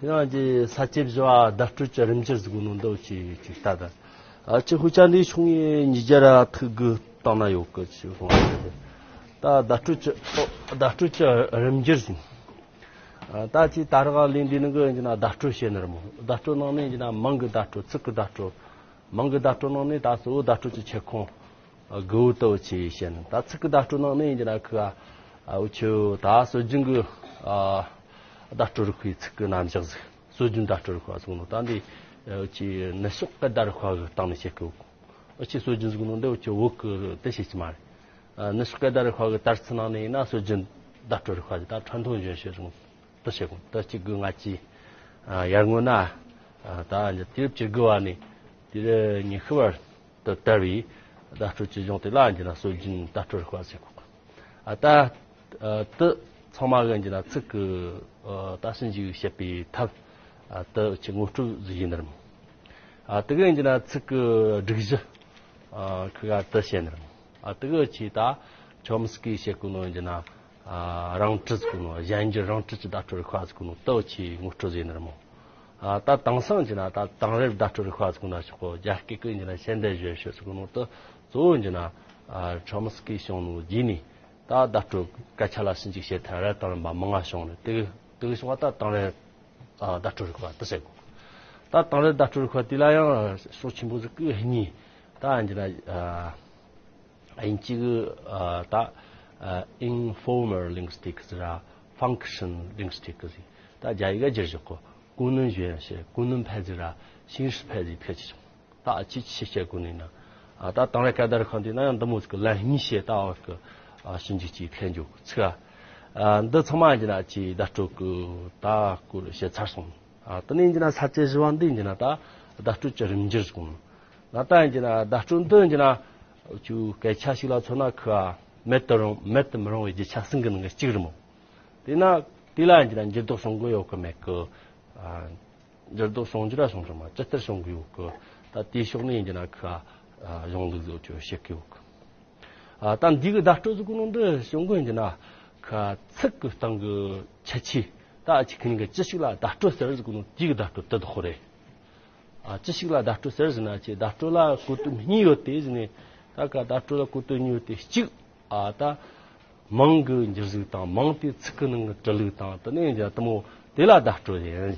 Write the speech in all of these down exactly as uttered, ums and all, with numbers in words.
དེ་ཡང་ཀྱི་ས་བཅད་བཞི་བ་བརྡ་སྤྲོད་ཀྱི་རིམ་འགྱུར་ཟེར་གོ་ནོ་འདི་ཅིག་ཅིག་ལྟ་ད། ཨ་ཅི་ཧུ་ཅན་དེ་ཆུང་ངེ་ཉིས་བརྒྱ་ར་ཐུག་གི་སྟེང་ན་ཡོད་གི་ཅིག་ཧོ། ད་བརྡ་སྤྲོད་ཀྱི་བརྡ་སྤྲོད་ཀྱི་རིམ་འགྱུར་ཟིན། ཨ་ད་ཅི་ད་རག་ལས་འདི་ནང་གི་ཡིན་ན་བརྡ་སྤྲོད་བཤད་ནི་རེད་མོ། བརྡ་སྤྲོད་ནང་ནས་ཡིན་ན་མིང་གི་བརྡ་སྤྲོད། ཚིག་གི་བརྡ་སྤྲོད། མིང་གི་བརྡ་སྤྲོད་ནང་ནས་ད་གཙོ་བོ་བརྡ་སྤྲོད་ཀྱི་ཁྱབ་ཁོངས་དགུ་བོ་ལྟ་བུ་ཆེ་བཤད་ནི། ད་ཚིག་གི་བརྡ་སྤྲོད་ནང་ནས་ཡིན་ན་ཁི་ཨ་འུ་ཆོ་ད་སྲོལ་རྒྱུན་གི་ཨ་བརྡ་སྤྲོད་རིག་པའི་ཚིག་གི་རྣམ་གཞག་ཟིག། སྲོལ་རྒྱུན་བརྡ་སྤྲོད་རིག་པ་ཟེར་ནོ་ད་འདི་འུ་ཆོ་ནུབ་ཕྱོགས་སྐད་བརྡ་རིག་པ་གི་སྟེང་ནས་བཤད་གི་ཡོད། འུ་ཆོ་སྲོལ་རྒྱུན་ཟེར་ནོ་འདི་འུ་ཆོ་བོད་གི་དེ་བཤད་ཀྱི་མ་རེད། ཨ་ནུབ་ཕྱོགས་སྐད་བརྡ་རིག་པ་གི་དར་ཚུལ་ནང་ནས་ཡིན་ན་སྲོལ་རྒྱུན་བརྡ་སྤྲོད་རིག་པ་ཟིག་ད་传统文学ཟེར་ནོ་དེ་བཤད་གོ། ད་གཅིག་དགུ་ལྔ་བཅུའི་ཨ་ཡར་སྔོན་ན་ཨ་ད་དུས་རབས་བཅུ་དགུ་བ་ནས་དུས་རབས་ཉི་ཤུ་བར་དུ་དར་བའི་བརྡ་སྤྲོད་ཀྱི་གཞུང་དེ་ལ་ཡིན་ན་སྲོལ་རྒྱུན་བརྡ་སྤྲོད་རིག་པ་ཟེར་གོ། ཨ་ད་ཨ་དེ་ཚང་མ་གི་ཡིན་ན་ཚིག་གི་ཨ་ད་ཞིབ་འཇུག་བྱེད་པའི་ཐབས་ཨ་དེ་ཆེ་ངོ་སྤྲོད་ཟིག་ཡིན་ནི་རེད་མོ། ཨ་དེ་གི་ཡིན་ན་ཚིག་གི་སྒྲིག་གཞི་ཨ་ཁི་ག་དེ་བཤད་ནི་རེད་མོ། ཨ་དེ་གི་ཆེ་ད་ཆོམ་སི་ཀི་བཤད་གོ་ནོ་ཡིན་ན་ཨ་རང་འཁྲིད་ཟེར་གོ་ནོ། གཞན་འགྱུར་རང་འཁྲིད་ཀྱི་བརྡ་སྤྲོད་རིག་པ་ཟེར་གོ་ནོ་དེ་ཆེ་ངོ་སྤྲོད་ཟིག་ཡིན་ནི་རེད་མོ། ཨ་ད་དེང་སང་ཡིན་ན་ད་དེང་རབས་བརྡ་སྤྲོད་རིག་པ་ཟེར་གོ་ན་ཆོག་གོ། རྒྱ་སྐད་གི་ཡིན་ན་现代语言学ཟེར་གོ་ནོ་དེ་གཙོ་བོ་ཡིན་ན་ཨ་ཆོམ་སི་ཀི་བྱུང་ནོ་རྗེས་ནས་ད་བརྡ་སྤྲོད་སྐད་ཆ་ལ་ཞིབ་འཇུག་བྱེད་ཐབས་རབ་དང་རིམ་པ་མང་ང་བྱུང་ནས་དེ་གི་དེ་གི་བྱུང་བ་ད་དེང་རབས་ཨ་བརྡ་སྤྲོད་རིག་པ་དེ་ཟེར་གོ། ད་དེང་རབས་བརྡ་སྤྲོད་རིག་པ་དེ་ལ་ཡང་ཕྱོགས་ཆེན་པོ་ཟིག་གི་གཉིས། ད་ཡིན་ན་ཨ་དབྱིན་ཇི་གི་ཨ་ད་ཨ་informal linguistics ཟེར་ར་function linguistics ཟེར། ད་རྒྱ་ཡིག་ག་བསྒྱུར་བཞག་གོ། 功能语言学、功能派ཟེར་ར་形式派ཟེར་ཕལ་ཆེར་བྱུང་། ད་ཨ་ཅི་ཅི་བཤད་གོ་ནི་ན། ཨ་ད་དེང་རབས་སྐད་བརྡ་རིག་པ་འདི་ན་ཡང་འདི་མོ་ཟིག་གི་ལན་གཉིས་བཤད་ད་བ་གི་ཨ་ཞིབ་འཇུག་ཅིག་ཐལ་འཇོག་གི་ཚིག་ཨ་འདི་ཚང་མ་ཡིན་ན་ཅིག་བརྡ་སྤྲོད་གི་ད་སྐོར་བཤད་ཚར་སོང་། ཨ་དེ་ནས་ཡིན་ན་ས་བཅད་བཞི་བ་འདི་ཡིན་ན་ད་བརྡ་སྤྲོད་ཀྱི་རིམ་འགྱུར་ཟེར་གོ་ནོ། ད་ད་ཡིན་ན་བརྡ་སྤྲོད་འདི་ཡིན་ན་ཅུ་སྐད་ཆ་ཞིག་ལ་མཚོན་ན་ཁི་ཨ་མེད་དུ་རུང་མེད་དུ་མི་རུང་བའི་རྒྱུ་ཆ་གསུམ་གི་ནང་གི་གཅིག་རེད་མོ། དེས་ན་དེ་ལ་ཡིན་ན་འགྱུར་ལྡོག་བྱུང་གི་ཡོད་གི་མེད་གི། ཨ་འགྱུར་ལྡོག་བྱུང་རྒྱུ་ར་བྱུང་རྒྱུ་མ་ཇི་ལྟར་བྱུང་གི་ཡོད་གི། ད་དེའི་ཕྱོགས་ནས་ཡིན་ན་ཁ་གཞུང་ལུགས་ལོ་ཅོ་བྱེད་ཀྱི་ཡོད་གི། ཨ་ད་འདི་གི་བརྡ་སྤྲོད་ཟེར་གོ་ནོ་འདི་བྱུང་གི་ཡིན་ན་ཁ་ཚིག་གི་སྟེང་གི་ཁྱད་ཆོས་ད་ཨ་ཅི་ཁི་ནི་གི་ཅི་ཞིག་ལ་བརྡ་སྤྲོད་ཟེར་ཟེར་གོ་ནོ་དེ་གི་བརྡ་སྤྲོད་དེ་དག་རེད། ཨ་ཅི་ཞིག་ལ་བརྡ་སྤྲོད་ཟེར་ཟེར་ན་ཅི་བརྡ་སྤྲོད་ལ་གོ་དོན་གཉིས་ཡོད་དེ་ཟེར་ནས། ད་ཀ་བརྡ་སྤྲོད་ལ་གོ་དོན་གཉིས་ཡོད་དེ་གཅིག་ཨ་ད་མིང་གི་འགྱུར་གཟུགས་དང་མིང་དེ་ཚིག་གི་ནང་གི་འབྲི་ལུགས་དང་དེ་ནས་ཡང་དེ་མོ་དེ་ལ་བརྡ་སྤྲོད་ཡིན།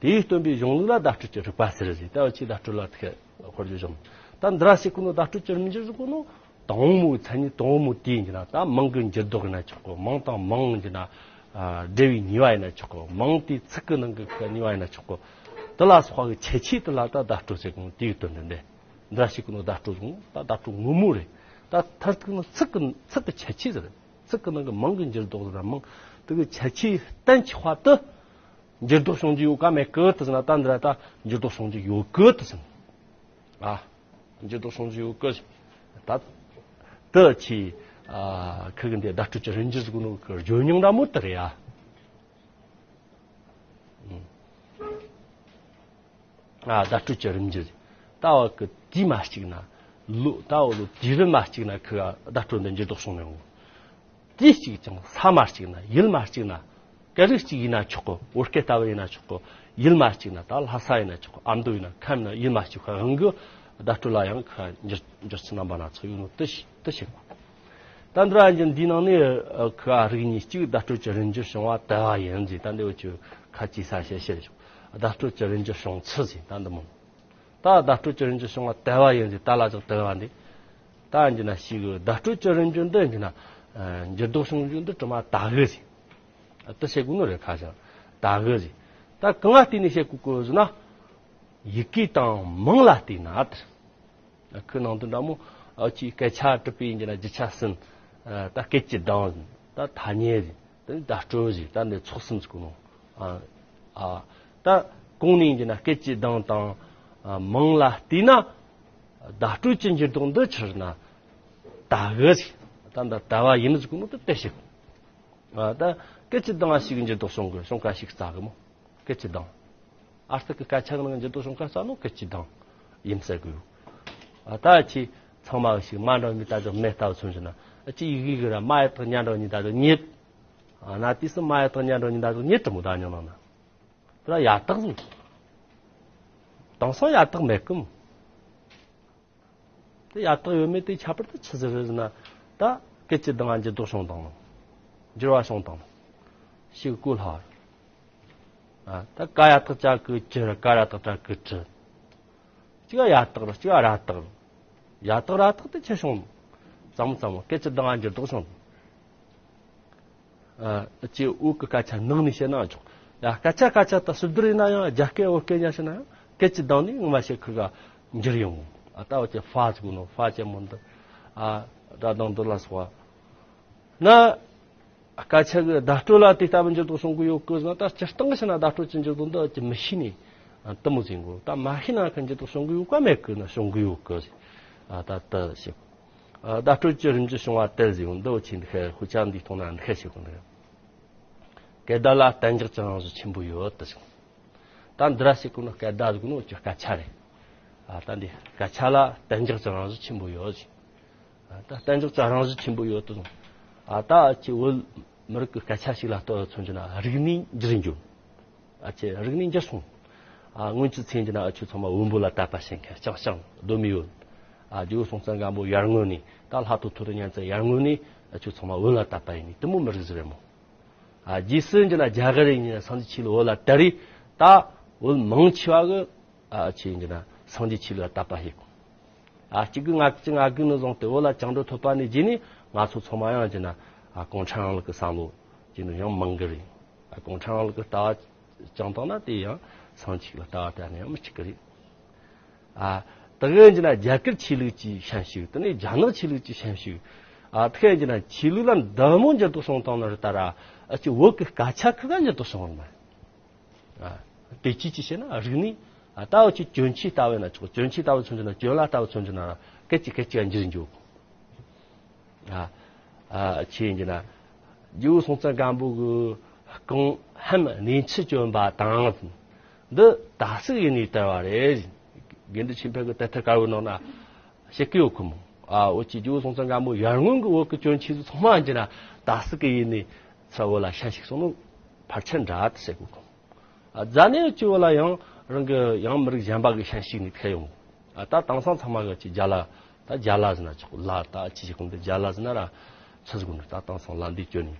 དེའི་སྟོན་པའི་གཞུང་ལུགས་ལ་བརྡ་སྤྲོད་ཀྱི་རིག་པ་ཟེར་ཟིན། ད་འུ་ཆོས་བརྡ་སྤྲོད་ལ་ཐུག་དཔེར་བརྗོད་བྱུང་། ད་འདི་ར་ཞིག་གི་ནོ་བརྡ་སྤྲོད་ཀྱི་རིམ་འགྱུར་ཟེར་གོ་ནོ་དང་པོ་མཚན་ཉིད་དང་པོ་དེ་ཡིན་ན་ད་མིང་གི་འགྱུར་ལྡོག་ཡིན་ན་ཆོག་གོ། མིང་དང་མིང་ཡིན་ན་ཨ་འབྲེལ་བའི་ནུས་པ་ཡིན་ན་ཆོག་གོ། མིང་དེ་ཚིག་གི་ནང་གི་ནུས་པ་ཡིན་ན་ཆོག་གོ། དེ་ལ་སོགས་པ་གི་ཁྱད་ཆོས་དེ་ལ་ད་བརྡ་སྤྲོད་ཟེར་གོ་ནོ་དེའི་དོན་དེ་འདི་འདྲ་ཞིག་གི་ནོ་བརྡ་སྤྲོད་ཟེར་གོ་ནོ་ད་བརྡ་སྤྲོད་ངོ་མ་རེད། ད་མཐར་ཐུག་ནི་ཚིག་གི་ཚིག་གི་ཁྱད་ཆོས་ཟེར། ཚིག་གི་ནང་གི་མིང་གི་འགྱུར་ལྡོག་ཟེར་ར་མིང་དེ་གི་ཁྱད་ཆོས་གཏན་ཆགས་པ་དེ་འགྱུར་ལྡོག་བྱུང་རྒྱུ་ཡོད་ག་མེད་གི་དེ་ཟེར་ན། ད་འདི་ར་ད་འགྱུར་ལྡོག་བྱུང་རྒྱུ་ཡོད་གི་དེ་ཟེར། ཨ་འགྱུར་ལྡོག་བྱུང་རྒྱུ་ཡོད་གི། ད་དེ་ཆེ་ཨ་ཁི་གི་འདི་བརྡ་སྤྲོད་ཀྱི་རིམ་འགྱུར་ཟེར་གོ་ནོ་གི་བརྗོད་མྱོང་འདྲ་མོ་དེ་རེད་ཡ། ཨ་བརྡ་སྤྲོད་ཀྱི་རིམ་འགྱུར། ད་བ་གི་དུས་མ་གཅིག་ན་ལོ། ད་བ་ལོ་དུས་རབས་མ་གཅིག་ན་ཁི་བརྡ་སྤྲོད་འདི་འགྱུར་ལྡོག་བྱུང་མྱོང་། དུས་གཅིག་ཀྱང་ས་མ་གཅིག་ན་ཡུལ་མ་གཅིག་ན། སྐད་རིགས་གཅིག་ཡིན་ན་ཆོག་གོ། བོད་སྐད་ལྟ་བུ་ཡིན་ན་ཆོག་གོ། ཡུལ་མ་གཅིག་ན་ད་ལྷ་ས་ཡིན་ན་ཆོག་གོ། ཨ་མདོ་ཡིན་ན་ཁམས་ན་ཡུལ་མ་གཅིག་གི་དབང་གིས་བརྡ་སྤྲོད་ལ་ཡང་ཁ་འགྱུར་འགྱུར་ཚུལ་རྣམ་པ་སྣ་ཚོགས་ཡོད་ནོ་དེ་ཤེས་དེ་ཤེས་དགོས། ད་འདི་ར་འགྱུར་འདིའི་ནང་ནས་ཁ་རིགས་གཉིས། གཅིག་བརྡ་སྤྲོད་ཀྱི་རིམ་འགྱུར་བྱུང་བ་དལ་བ་ཡིན་ཟེར། ད་འདི་འུ་ཆོས་ཁ་ཅིག་ས་བཤད་བཤད་ཆོག། བརྡ་སྤྲོད་ཀྱི་རིམ་འགྱུར་བྱུང་ཚུལ་ཟེར། ད་འདི་མོ། ད་བརྡ་སྤྲོད་ཀྱི་རིམ་འགྱུར་བྱུང་བ་དལ་བ་ཡིན་ཟེར། ད་ལ་ཅག་དལ་བ་འདི། ད་འགྱུར་ན་ཞིག་བརྡ་སྤྲོད་ཀྱི་རིམ་འགྱུར་འདི་འགྱུར་ན་འགྱུར་ལྡོག་བྱུང་རྒྱུ་འདི་དྲི་མ་དལ་གི་ཟེར། དེ་བཤད་དགོས་ནི་རེད། ཁ་ཤས་དལ་གི་ཟེར། ད་གང་ལ་བརྟེན་ནས་བཤད་དགོས་གོ་ཟེར་ན། ཡི་གེ་དང་མིང་ལ་བརྟེན་ན་དེ། ཁོའི་ནང་དོན་འདྲ་མོ། ཨ་ཅིག་སྐད་ཆ་གྲུབ་པའི་ཡིན་གྱི་ན་རྒྱུ་ཆ་གསུམ། ཨ་ད་སྐད་ཀྱི་གདངས་ཟེར། ད་ཐ་སྙད་ཟེར། ད་ནི་བརྡ་སྤྲོད་ཟེར། ད་ནི་ཚོགས་གསུམ་ཟེར་གོ་ནོ། ཨ་ཨ་ད་གོང་ནས་ཡིན་གྱི་ན་སྐད་ཀྱི་གདངས་དང་ཨ་མིང་ལ་བལྟས་ན་བརྡ་སྤྲོད་ཀྱི་འགྱུར་ལྡོག་འདི་ཆི་ཟེར་ན་དལ་གི་ཟེར། ད་འདི་དལ་བ་ཡིན་ཟེར་གོ་ནོ་དེ་དེ་ཞིག། ཨ་ད་སྐད་ཀྱི་གདངས་ཞིག་འགྱུར་ལྡོག་བྱུང་གི། བྱུང་ཁ་ཞིག་རྩ་གི་མོ། སྐད་ཀྱི་གདངས། ཨ་རྟག་གི་སྐད་ཆ་གི་ནང་འགྱུར་ལྡོག་བྱུང་ཁ་རྩ་ནོ་སྐད་ཀྱི་གདངས་ཡིན་ཟེར་གི་ཡོད། ཨ་ད་ཅི་ཚང་མ་ཞིག་མ་འདྲ་མི་ད་ཅོག་མེ་ལྟ་བུ་མཚོན་ཞིག་ན། ཨ་ཅི་ཡི་གེ་གི་ར་མ་ཡི་དང་ཉ་འདྲ་ཉི་ད་ཅོག་ཉིད། ཨ་ན་དུས་སུ་མ་ཡི་དང་ཉ་འདྲ་ཉི་ད་ཅོག་ཉིད་དྲི་མོ་ད་ཉོ་ནང་ན། དེ་ལ་ཡ་བཏགས་ཟིག་དེང་སང་ཡ་བཏགས་མེད་གི་མོ། དེ་ཡ་བཏགས་ཡོད་མེད་དེ་ཁྱད་པར་དུ་ཆི་ཟིག་རེད་ཟེར་ན། ད་སྐད་ཀྱི་གདངས་འགྱུར་ལྡོག་བྱུང་བཏང་ནོ། འགྱུར་བ་བྱུང་བཏང་ནོ། ཞིག་གོ་སླ་བར། ཨ། ད་ཀ་ཡ་བཏགས་ཀྱ་གི་ཀྱི་ར། ཀ་ར་བཏགས་ཀྲ་གི་ཀྲི། གཅིག་ཡ་བཏགས་ར། གཅིག་ར་བཏགས་ར། ཡ་བཏགས་ར་བཏགས་དེ་ཆེ་བྱུང་། ཙམ་ཙམ་སྐད་ཀྱི་གདངས་འགྱུར་ལྡོག་བྱུང་། ཨ། ཅེས་བོད་ཀྱི་སྐད་ཆ་ནང་ནས་བཤད་ན་ཆོག་ཡ། སྐད་ཆ་སྐད་ཆ་ད་སུ་བསྡུར་ཡིན་ན་ཡང་རྒྱ་སྐད་བོད་སྐད་ཡང་བཤད་ན་ཡང་སྐད་ཀྱི་གདངས་ནི་ངོ་མ་བཤད་ཁུལ་ག་འགྱུར་ཡོང་། ཨ། ད་འོ་ཅེ་ཧྥ་ཟེར་གོ་ནོ། ཧྥ་ཅན་མོ་འདི། ཨ། སྒྲ་གདངས་འདི་ལ་སོགས་པ། ན། སྐད་ཆ་གི་བརྡ་སྤྲོད་ལ་དེ་ལྟ་བུ་འགྱུར་ལྡོག་བྱུང་གི་ཡོད་གི་ཟེར་ན། ད་སྤྱིར་བཏང་གི་བཤད་ན་བརྡ་སྤྲོད་ཀྱི་འགྱུར་ལྡོག་འདི་ཅི་མི་ཤེས་ནས་དུ་མོ་ཟིན་གོ་ད་མ་ཤེས་ན་ཁ་འགྱུར་ལྡོག་བྱུང་གི་ཡོད་ག་མེད་གི་ན་བྱུང་གི་ཡོད་གི་ཟེར། ཨ། ད་དུ་ཞིག་ཨ། བརྡ་སྤྲོད་ཀྱི་རིམ་གྱིས་བྱུང་བ་དེ་ཟིན་འདི་འོ་ཆེ་འདི་ཁ་ཧུ་ཅང་འདི་མཐོང་ན་འདི་ཁ་ཞིག་གོ་འདི། སྐད་བརྡ་ལ་གཏན་འཇགས་ཀྱི་རང་བཞིན་ཆེན་པོ་ཡོད་དུ་ཞིག་ད་འདི་ར་ཞིག་གོ་ནོ་སྐད་བརྡ་ཟིག་གོ་ནོ་ཅི་སྐད་ཆ་རེད། ཨ། ད་འདི་སྐད་ཆ་ལ་གཏན་འཇགས་ཀྱི་རང་བཞིན་ཆེན་པོ་ཡོད་ཟིན། ད་གཏན་འཇགས་ཀྱི་རང་བཞིན་ཆེན་པོ་ཡོད་དུ་སོང་། ཨ། ད་ཅི་བོད་མི་རིགས་ཀྱི་སྐད་ཆ་ཞིག་ལ་ལྟོས་མཚོན་གྱི་ན་རིག་གནས་འགྱུར་འགྱུར། ཨ་ཅེ་རིག་གནས་འགྱུར་སོང་། ཨ། སྔོན་ཆད་མཚན་གྱི་ན་ཨ་ཆུ་ཚང་མ་བོན་པོ་ལ་དད་པ་བྱེད་མཁན་ལྕང་ལྕང་གདོད་མའི་བོན། ཨ། རྒྱལ་པོ་སྲོང་བཙན་སྒམ་པོ་ཡར་སྔོན་ནས་ད་ལྷ་ཐོ་ཐོ་རི་ཉན་ཙེ་ཡར་སྔོན་ནས་ཨ་ཆུ་ཚང་མ་བོན་ལ་དད་པ་ཡིན་ནི་དུ་མོ་མི་རིགས་ཟིག་རེད་མོ། ཨ། རྗེས་སུ་གྱི་ན་རྒྱ་གར་རིགས་ཉིད་སངས་རྒྱས་ཆོས་ལུགས་བོད་ལ་དར་རེད། ད་བོད་མང་ཆེ་བ་གི་ཨ་ཆེ་ཡིན་གྱི་ན་སངས་རྒྱས་ཆོས་ལུགས་ལ་དད་པ་བྱེད་དགོས། ཨ། གཅིག་དགུ་ང་གཅིག་ང་དགུ་ནས་བཟུང་སྟེ་བོད་ལ་བཅིངས་འགྲོལ་ཐོབ་པ་ནས་རྗེས་ནས་ང་ཚོ་ཚང་མ་ཡང་གྱི་ན་ཨ་གུང་ཁྲན་རིང་ལུགས་ཀྱི་བསམ་བློ་གྱི་ནི་ཡང་མང་གི་རེད། ཨ་གུང་ཁྲན་རིང་ལུགས་ཀྱི་ལྟ་བ་བཅངས་བཏང་ན་དེ་ཡང་སངས་རྒྱས་ལ་ལྟ་བ་དེ་ནི་ཡང་མི་གཅིག་གི་རེད། ཨ། དེ་གི་གྱི་ན་རྒྱ་གར་ཆོས་ལུགས་ཀྱི་ཤན་ཞུགས། དེ་ནས་རྒྱ་ནག་ཆོས་ལུགས་ཀྱི་ཤན་ཞུགས། ཨ། དེ་གི་གྱི་ན་ཆོས་ལུགས་ལ་འདི་མོ་འགྱུར་ལྡོག་སོང་བཏང་ན་རེད། ད་ར་ཨ་ཅི་བོད་ཀྱི་སྐད་ཆ་ཁི་ག་འགྱུར་ལྡོག་སོང་བ་མ་རེད། ཨ། དེ་ཅི་ཅི་བྱས་ན་རིག་གནས། ཨ། ད་འུ་ཅི་གྱོན་ཆས་ལྟ་བས་ན་ཆོག་གྱོན་ཆས་ལྟ་བུ་མཚོན་གྱི་ན་གྱོན་ལྭ་ལྟ་བུ་མཚོན་གྱི་ན་ར་སྐད་ཅིག་སྐད་ཅིག་འགྱུར་འགྱོ། ཨ། ཨ། ཆི་ཡིན་གྱི་ན་རྒྱལ་པོ་སྲོང་བཙན་སྒམ་པོ་གི་རྐང་ཧན་གནས་ཆུ་གྱོན་པ་དང་འདི་ད་སུག་ཡིན་ནས་དར་བ་རེད། དགེ་འདུན་ཆོས་འཕེལ་གྱི་དེབ་ཐེར་དཀར་པོའི་ནང་ན་བཤད་ཀྱི་ཡོད་ཁོ་མོ། ཨ། འུ་ཅི་རྒྱལ་པོ་སྲོང་བཙན་སྒམ་པོ་ཡར་སྔོན་གྱི་བོད་ཀྱི་གྱོན་ཆས་ཚོ་ཚང་མ་ཡིན་གྱི་ན་ད་སུག་གི་ཡིན་ནས་ཚ་བོད་ལ་ཤན་ཞུགས་སོང་ནོ་ཕལ་ཆེར་འདྲ་དུ་བཤད་གོ་ཁོ་མོ། ཨ། རྫ་ནས་ཅི་བོ་ལ་ཡང་རང་གི་ཡང་མི་རིགས་གཞན་པ་གི་ཤན་ཞུགས་ནས་ཁེལ་ཡོང་། ཨ། ད་དེང་སང་ཚང་མ་གི་ཅི་རྒྱ་ལ། ད་རྒྱ་ལ་ཟེར་ན་ཆོག་ལ། ད་ཅི་ཞིག་གོང་དུ་རྒྱ་ལ་ཟེར་ན་ར་ཚུ་ཟིག་གོང་དུ་ད་དེང་སང་ལ་འདི་བསྐྱོན་ནས།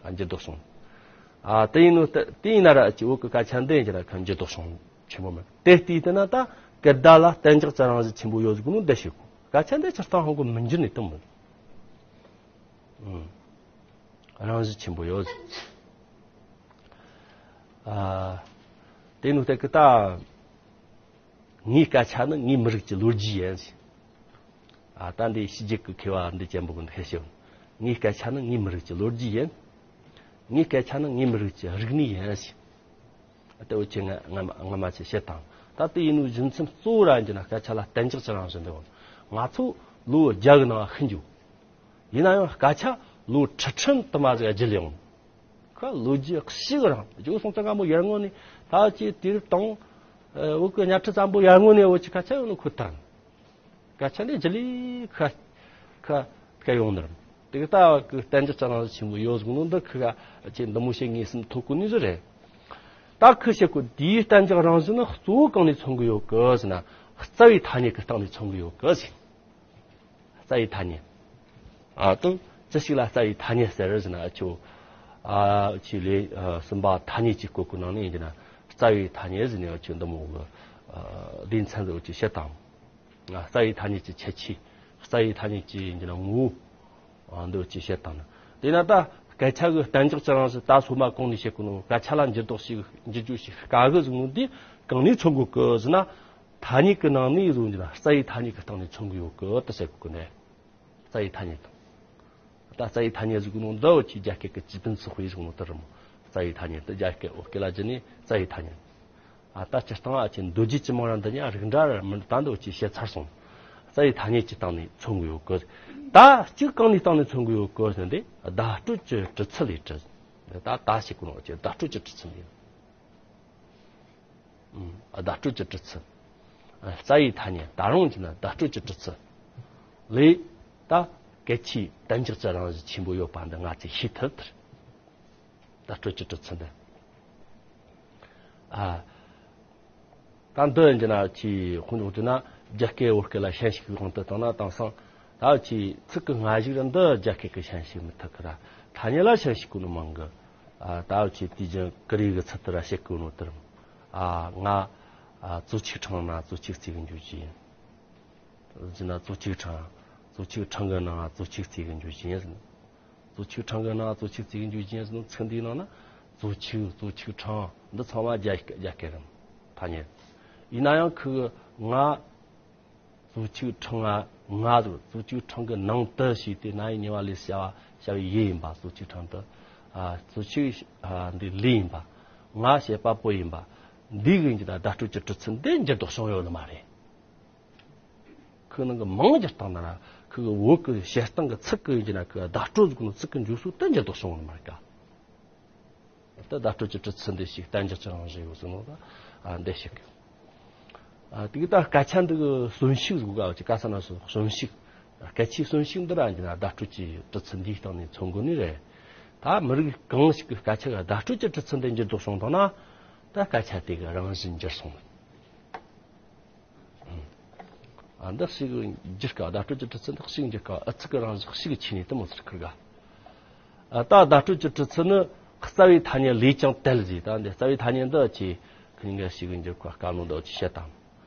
ཨ། འགྱུར་ལྡོག་སོང་། ཨ། དེ་ཡིན་ནོ་དེ་དེ་ཡིན་ན་ར་ཅི་བོད་གི་སྐད་ཆ་འདི་ཡིན་གྱི་ར་ཁ་འགྱུར་ལྡོག་སོང་ཆེན་པོ་མེད། དེ་ལྟས་དེ་ན་ད་སྐད་བརྡ་ལ་གཏན་འཇགས་ཀྱི་རང་བཞིན་ཆེན་པོ་ཡོད་ཟིག་གོ་ནོ་འདི་ཤེས་གོ་སྐད་ཆ་འདི་སྤྱིར་བཏང་ཧང་གོ་མི་འགྱུར་ནས་དུ་མོ། ཨུམ། རང་བཞིན་ཆེན་པོ་ཡོད། ཨ། དེ་ནུ་དེ་ཀི་ད་ངའི་སྐད་ཆ་ནི་ངའི་མི་རིགས་ཀྱི་ལོ་རྒྱུས་ཡིན། ཨ། ད་འདི་ཕྱི་རྒྱལ་གི་མཁས་པ་འདི་ཅན་པོ་གི་འདི་ཤེས། ངའི་སྐད་ཆ་ནི་ངའི་མི་རིགས་ཀྱི་ལོ་རྒྱུས་ཡིན། ངའི་སྐད་ཆ་ནི་ངའི་མི་རིགས་ཀྱི་རིག་གནས་ཡིན། ཨ། དེ་འུ་ཆེ་ང་ང་ང་མ་ཆེ་བཤད་དང་། ད་དེ་ཡིན་ནུ་རྒྱུ་མཚན་གཙོ་བོ་ར་འགྱུར་ན་སྐད་ཆ་ལ་གཏན་འཇགས་ཀྱི་རང་བཞིན་འདི་འོང་། ང་ཚོ་ལོ་བརྒྱ་གི་ནང་ཤི་འགྱོ། ཡིན་ན་ཡང་སྐད་ཆ་ལོ་ཁྲི་ཁྲི་དུ་མ་ཟིག་བརྒྱུད་ཡོང་། ཁ་ལོ་རྒྱུས་ཤིག་རང་རྒྱལ་པོ་སྲོང་བཙན་སྒམ་པོ་ཡར་སྔོན་ནས་ད་ཅི་དུས་རབས་དང་། ཨ། བོད་ཀྱི་གཉའ་ཁྲི་བཙན་པོ་ཡར་སྔོན་ནས་བོད་ཀྱི་སྐད་ཆ་ཡོང་ནི་ཁོ་ཐག་སྐད་ཆ་འདི་རྒྱུད་ལས་ཁ་ཁ་ཁ་ཡོང་ནི་རེད། དེ་གི་ལྟ་བ་གི་གཏན་འཇགས་ཀྱི་རང་བཞིན་ཆེན་པོ་ཡོད་ཟིག་ནོ་འདི་ཁི་ག་ཅི་འདི་མོ་བཤད་ངེས་སེམས་ཐོག་གི་ནི་ཟིག་རེད། ད་ཁི་བཤད་གོ་དེའི་གཏན་འཇགས་རང་བཞིན་ནི་གཙོ་བོ་གང་ནས་མཚོན་གི་ཡོད་གི་ཟེར་ན་རྩ་བའི་ཐ་སྙད་ཀྱི་སྟེང་ནས་མཚོན་གི་ཡོད་གི་ཟེར། རྩ་བའི་ཐ་སྙད། ཨ། དང་ཅི་ཞིག་ལ་རྩ་བའི་ཐ་སྙད་ཟེར་ཟེར་ན་ཨ་ཆོ། ཨ། ཆོས་ལས་ཨ་གསུམ་པ་ཐ་སྙད་ཀྱི་སྐོར་གྱི་ནང་ནས་ཡིན་གྱི་ན་རྩ་བའི་ཐ་སྙད་ཟེར་ནས་ཨ་ཆོ་འདི་མོ་གི་ཨ་སྡེ་ཚན་ཟེར་བ་ཅིག་བཤད་དང་། ཨ། རྩ་བའི་ཐ་སྙད་ཀྱི་ཁྱད་ཆོས། རྩ་བའི་ཐ་སྙད་ཀྱི་ཡིན་གྱི་ན་ངོ་བོ། ཨ། འདི་བ་ཅིག་བཤད་དང་། དེས་ན་ད་སྐད་ཆ་གི་གཏན་འཇགས་ཀྱི་རང་བཞིན་ད་སོ་མ་གོང་ནས་བཤད་གོ་ནོ་སྐད་ཆ་ལ་འགྱུར་ལྡོག་ཞིག་འགྱུར་རྒྱུ་ཞིག་དཀའ་གི་ཟེར་ནོ་འདི་གང་ནས་མཚོན་གོ་གི་ཟེར་ན། ཐ་སྙད་ཀྱི་ནང་ནས་བཟུང་གྱི་ན་རྩ་བའི་ཐ་སྙད་ཀྱི་སྟེང་ནས་མཚོན་གྱི་ཡོད་གི་དེ་ཟེར་གོ་ནས། རྩ་བའི་ཐ་སྙད་དང་། ད་རྩ་བའི་ཐ་སྙད་ཟེར་གོ་ནོ་འདི་བ་ཅིག་རྒྱ་སྐད་ཀྱི་基本词汇ཟེར་གོ་ནོ་དེ་རེད་མོ། རྩ་བའི་ཐ་སྙད་དེ་རྒྱ་སྐད་བོད་སྐད་ལ་བསྒྱུར་ནས་རྩ་བའི་ཐ་སྙད། ཨ། ད་སྤྱིར་བཏང་ཨ་ཆེ་མདོ་རྒྱུད་ཀྱི་མིང་ར་འདི་ཉག་རིགས་འདྲ་ར་མི་འདྲ་ད་འདི་བ་ཅིག་བཤད་ཚར་སོང་། རྩ་བའི་ཐ་སྙད་ཀྱི་སྟེང་ནས་མཚོན་གྱི་ཡོད་གི། ད་གཅིག་གང་ནས་སྟེང་ནས་མཚོན་གྱི་ཡོད་གི་ཟེར་ན་དེ་བརྡ་སྤྲོད་ཀྱི་གྲུབ་ཚུལ་ལས་གྲུབ། ད་ད་ཞིག་གོ་ནོ་ཅེ་བརྡ་སྤྲོད་ཀྱི་གྲུབ་ཚུལ་ཡིན། ཨ། བརྡ་སྤྲོད་ཀྱི་གྲུབ་ཚུལ། ཨ། རྩ་བའི་ཐ་སྙད་ད་རུང་གྱི་ན་བརྡ་སྤྲོད་ཀྱི་གྲུབ་ཚུལ་ལས། ད་སྐད་ཆའི་གཏན་འཇགས་ཀྱི་རང་བཞིན་ཆེན་པོ་ཡོད་པ་འདི་ང་ཚོས་ཤེས་ཐུབ་ཐལ། བརྡ་སྤྲོད་ཀྱི་གྲུབ་ཚུལ་འདི། ཨ། ད་འདི་ཡིན་གྱི་ན་ཅི་ཁོང་ཚོ་ན་རྒྱ་སྐད་བོད་སྐད་ལ་ཤན་ཞུགས་གང་དུ་བཏང་ན་དེང་སང་ད་ཅི་ཚིག་གི་སྔ་གཞུག་ར་འདི་རྒྱ་སྐད་ཀྱི་ཤན་ཞུགས་མི་ཐུབ་ཀི་ར། ཐ་སྙད་ལ་ཤན་ཞུགས་གོ་ནོ་མང་གི། ཨ། ད་ཅི་དུས་རྒྱུན་ཀི་རི་གི་ཚུལ་དུ་ར་བཤད་གོ་ནོ་དེར། ཨ། ང་ཨ་ཙོ་ཆིག་ཁྲང་ན་ཙོ་ཆིག་རྩེ་གི་འཇུ་ཅི་ཡིན། ཟེར་ན་ཙོ་ཆིག་ཁྲང་། ཙོ་ཆིག་ཁྲང་གི་ནང་ཙོ་ཆིག་རྩེ་གི་འཇུ་ཅི་ཡིན། ཙོ་ཆིག་ཁྲང་གི་ནང་ཙོ་ཆིག་རྩེ་གི་འཇུ་ཅི་ཡིན་ཟེར་ནོ་ཚིག་འདིའི་ནང་ན་ཙོ་ཆིག་ཙོ་ཆིག་ཁྲང་འདི་ཚང་མ་རྒྱ་རྒྱ་སྐད་རེད། ཐ་སྙད། ཡིན་ན་ཡང་ཁོ་གི་ང་ཙོ་ཆིག་ཁྲང་ང་ང་ཙོ་ཆིག་ཁྲང་གི་ནང་དུ་ཞེས་ཏེ་ན་ཡི་ཉེ་བ་ལས་བྱ་བ་བྱ་བའི་ཡུལ་ཡིན་པ། ཙོ་ཆིག་ཁྲང་དུ། ཨ། ཙོ་ཆིག་ཨ་འདི་ལས་ཡིན་པ། ང་བྱེད་པ་པོ་ཡིན་པ། འདི་གི་ཡིན་གྱི་ན་བརྡ་སྤྲོད་ཀྱི་གྲུབ་ཚུལ་འདི་འགྱུར་ལྡོག་བྱུང་ཡོད་ནི་མ་རེད། ཁོའི་ནང་གི་མིང་སྒྱུར་སྟངས་ན་ར་ཁོ་གི་བོད་ཀྱི་བཤད་སྟངས་ཀྱི་ཚིག་གི་ཡིན་གྱི་ན་ཁོ་བརྡ་སྤྲོད་ཟེར་གོ་ནོ་ཚིག་གི་འཇུག་སྲོལ་དེ་འགྱུར་ལྡོག་བྱུང་བ་ནི་མ་རེད་ཀ། ད་བརྡ་སྤྲོད་ཀྱི་གྲུབ་ཚུལ་འདི་ཞིག་གཏན་འཇགས་ཀྱི་རང་བཞིན་ཡོད་ཟེར་ནོ་ད། ཨ། འདི་ཞིག་གི། ཨ། དེ་གི་ད་སྐད་ཆ་འདི་གི་གསོན་ཤུགས་ཟེར་གོ་ག་བ་ཅིག་ག་ས་ན་སོ་གསོན་ཤུགས། སྐད་ཆའི་གསོན་ཤུགས་འདི་ར་ཡིན་གྱི་ན་བརྡ་སྤྲོད་ཀྱི་གྲུབ་ཚུལ་འདིའི་སྟེང་ནས་མཚོན་དགོས་ནི་རེད། ད་མི་རིགས་གང་ཞིག་གི་སྐད་ཆ་གི་བརྡ་སྤྲོད་ཀྱི་གྲུབ་ཚུལ་འདི་འགྱུར་ལྡོག་བྱུང་བཏང་ན། ད་སྐད་ཆ་དེ་གི་རང་བཞིན་འགྱུར་སོང་། ཨ། འདི་ཞིག་འགྱུར་ཀ། བརྡ་སྤྲོད་ཀྱི་གྲུབ་ཚུལ་འདི་ཞིག་འགྱུར་ཀ། ཨུ་ཚུགས་ཀྱི་རང་བཞིན་ཞིག་ཆེ་ནས་དེ་མོ་ཟེར་ཁུར་ག། ཨ། ད་བརྡ་སྤྲོད་ཀྱི་གྲུབ་ཚུལ་ནི་རྩ་བའི་ཐ་སྙད་ལས་ཀྱང་དལ་ཟེར། ད་འདི་རྩ་བའི་ཐ་སྙད་འདི་ཆེ་ཁུར་འགའ་ཞིག་འགྱུར་ཀ་བཀའ་མོལ་འདི་ཆེ་བཤད་དང་།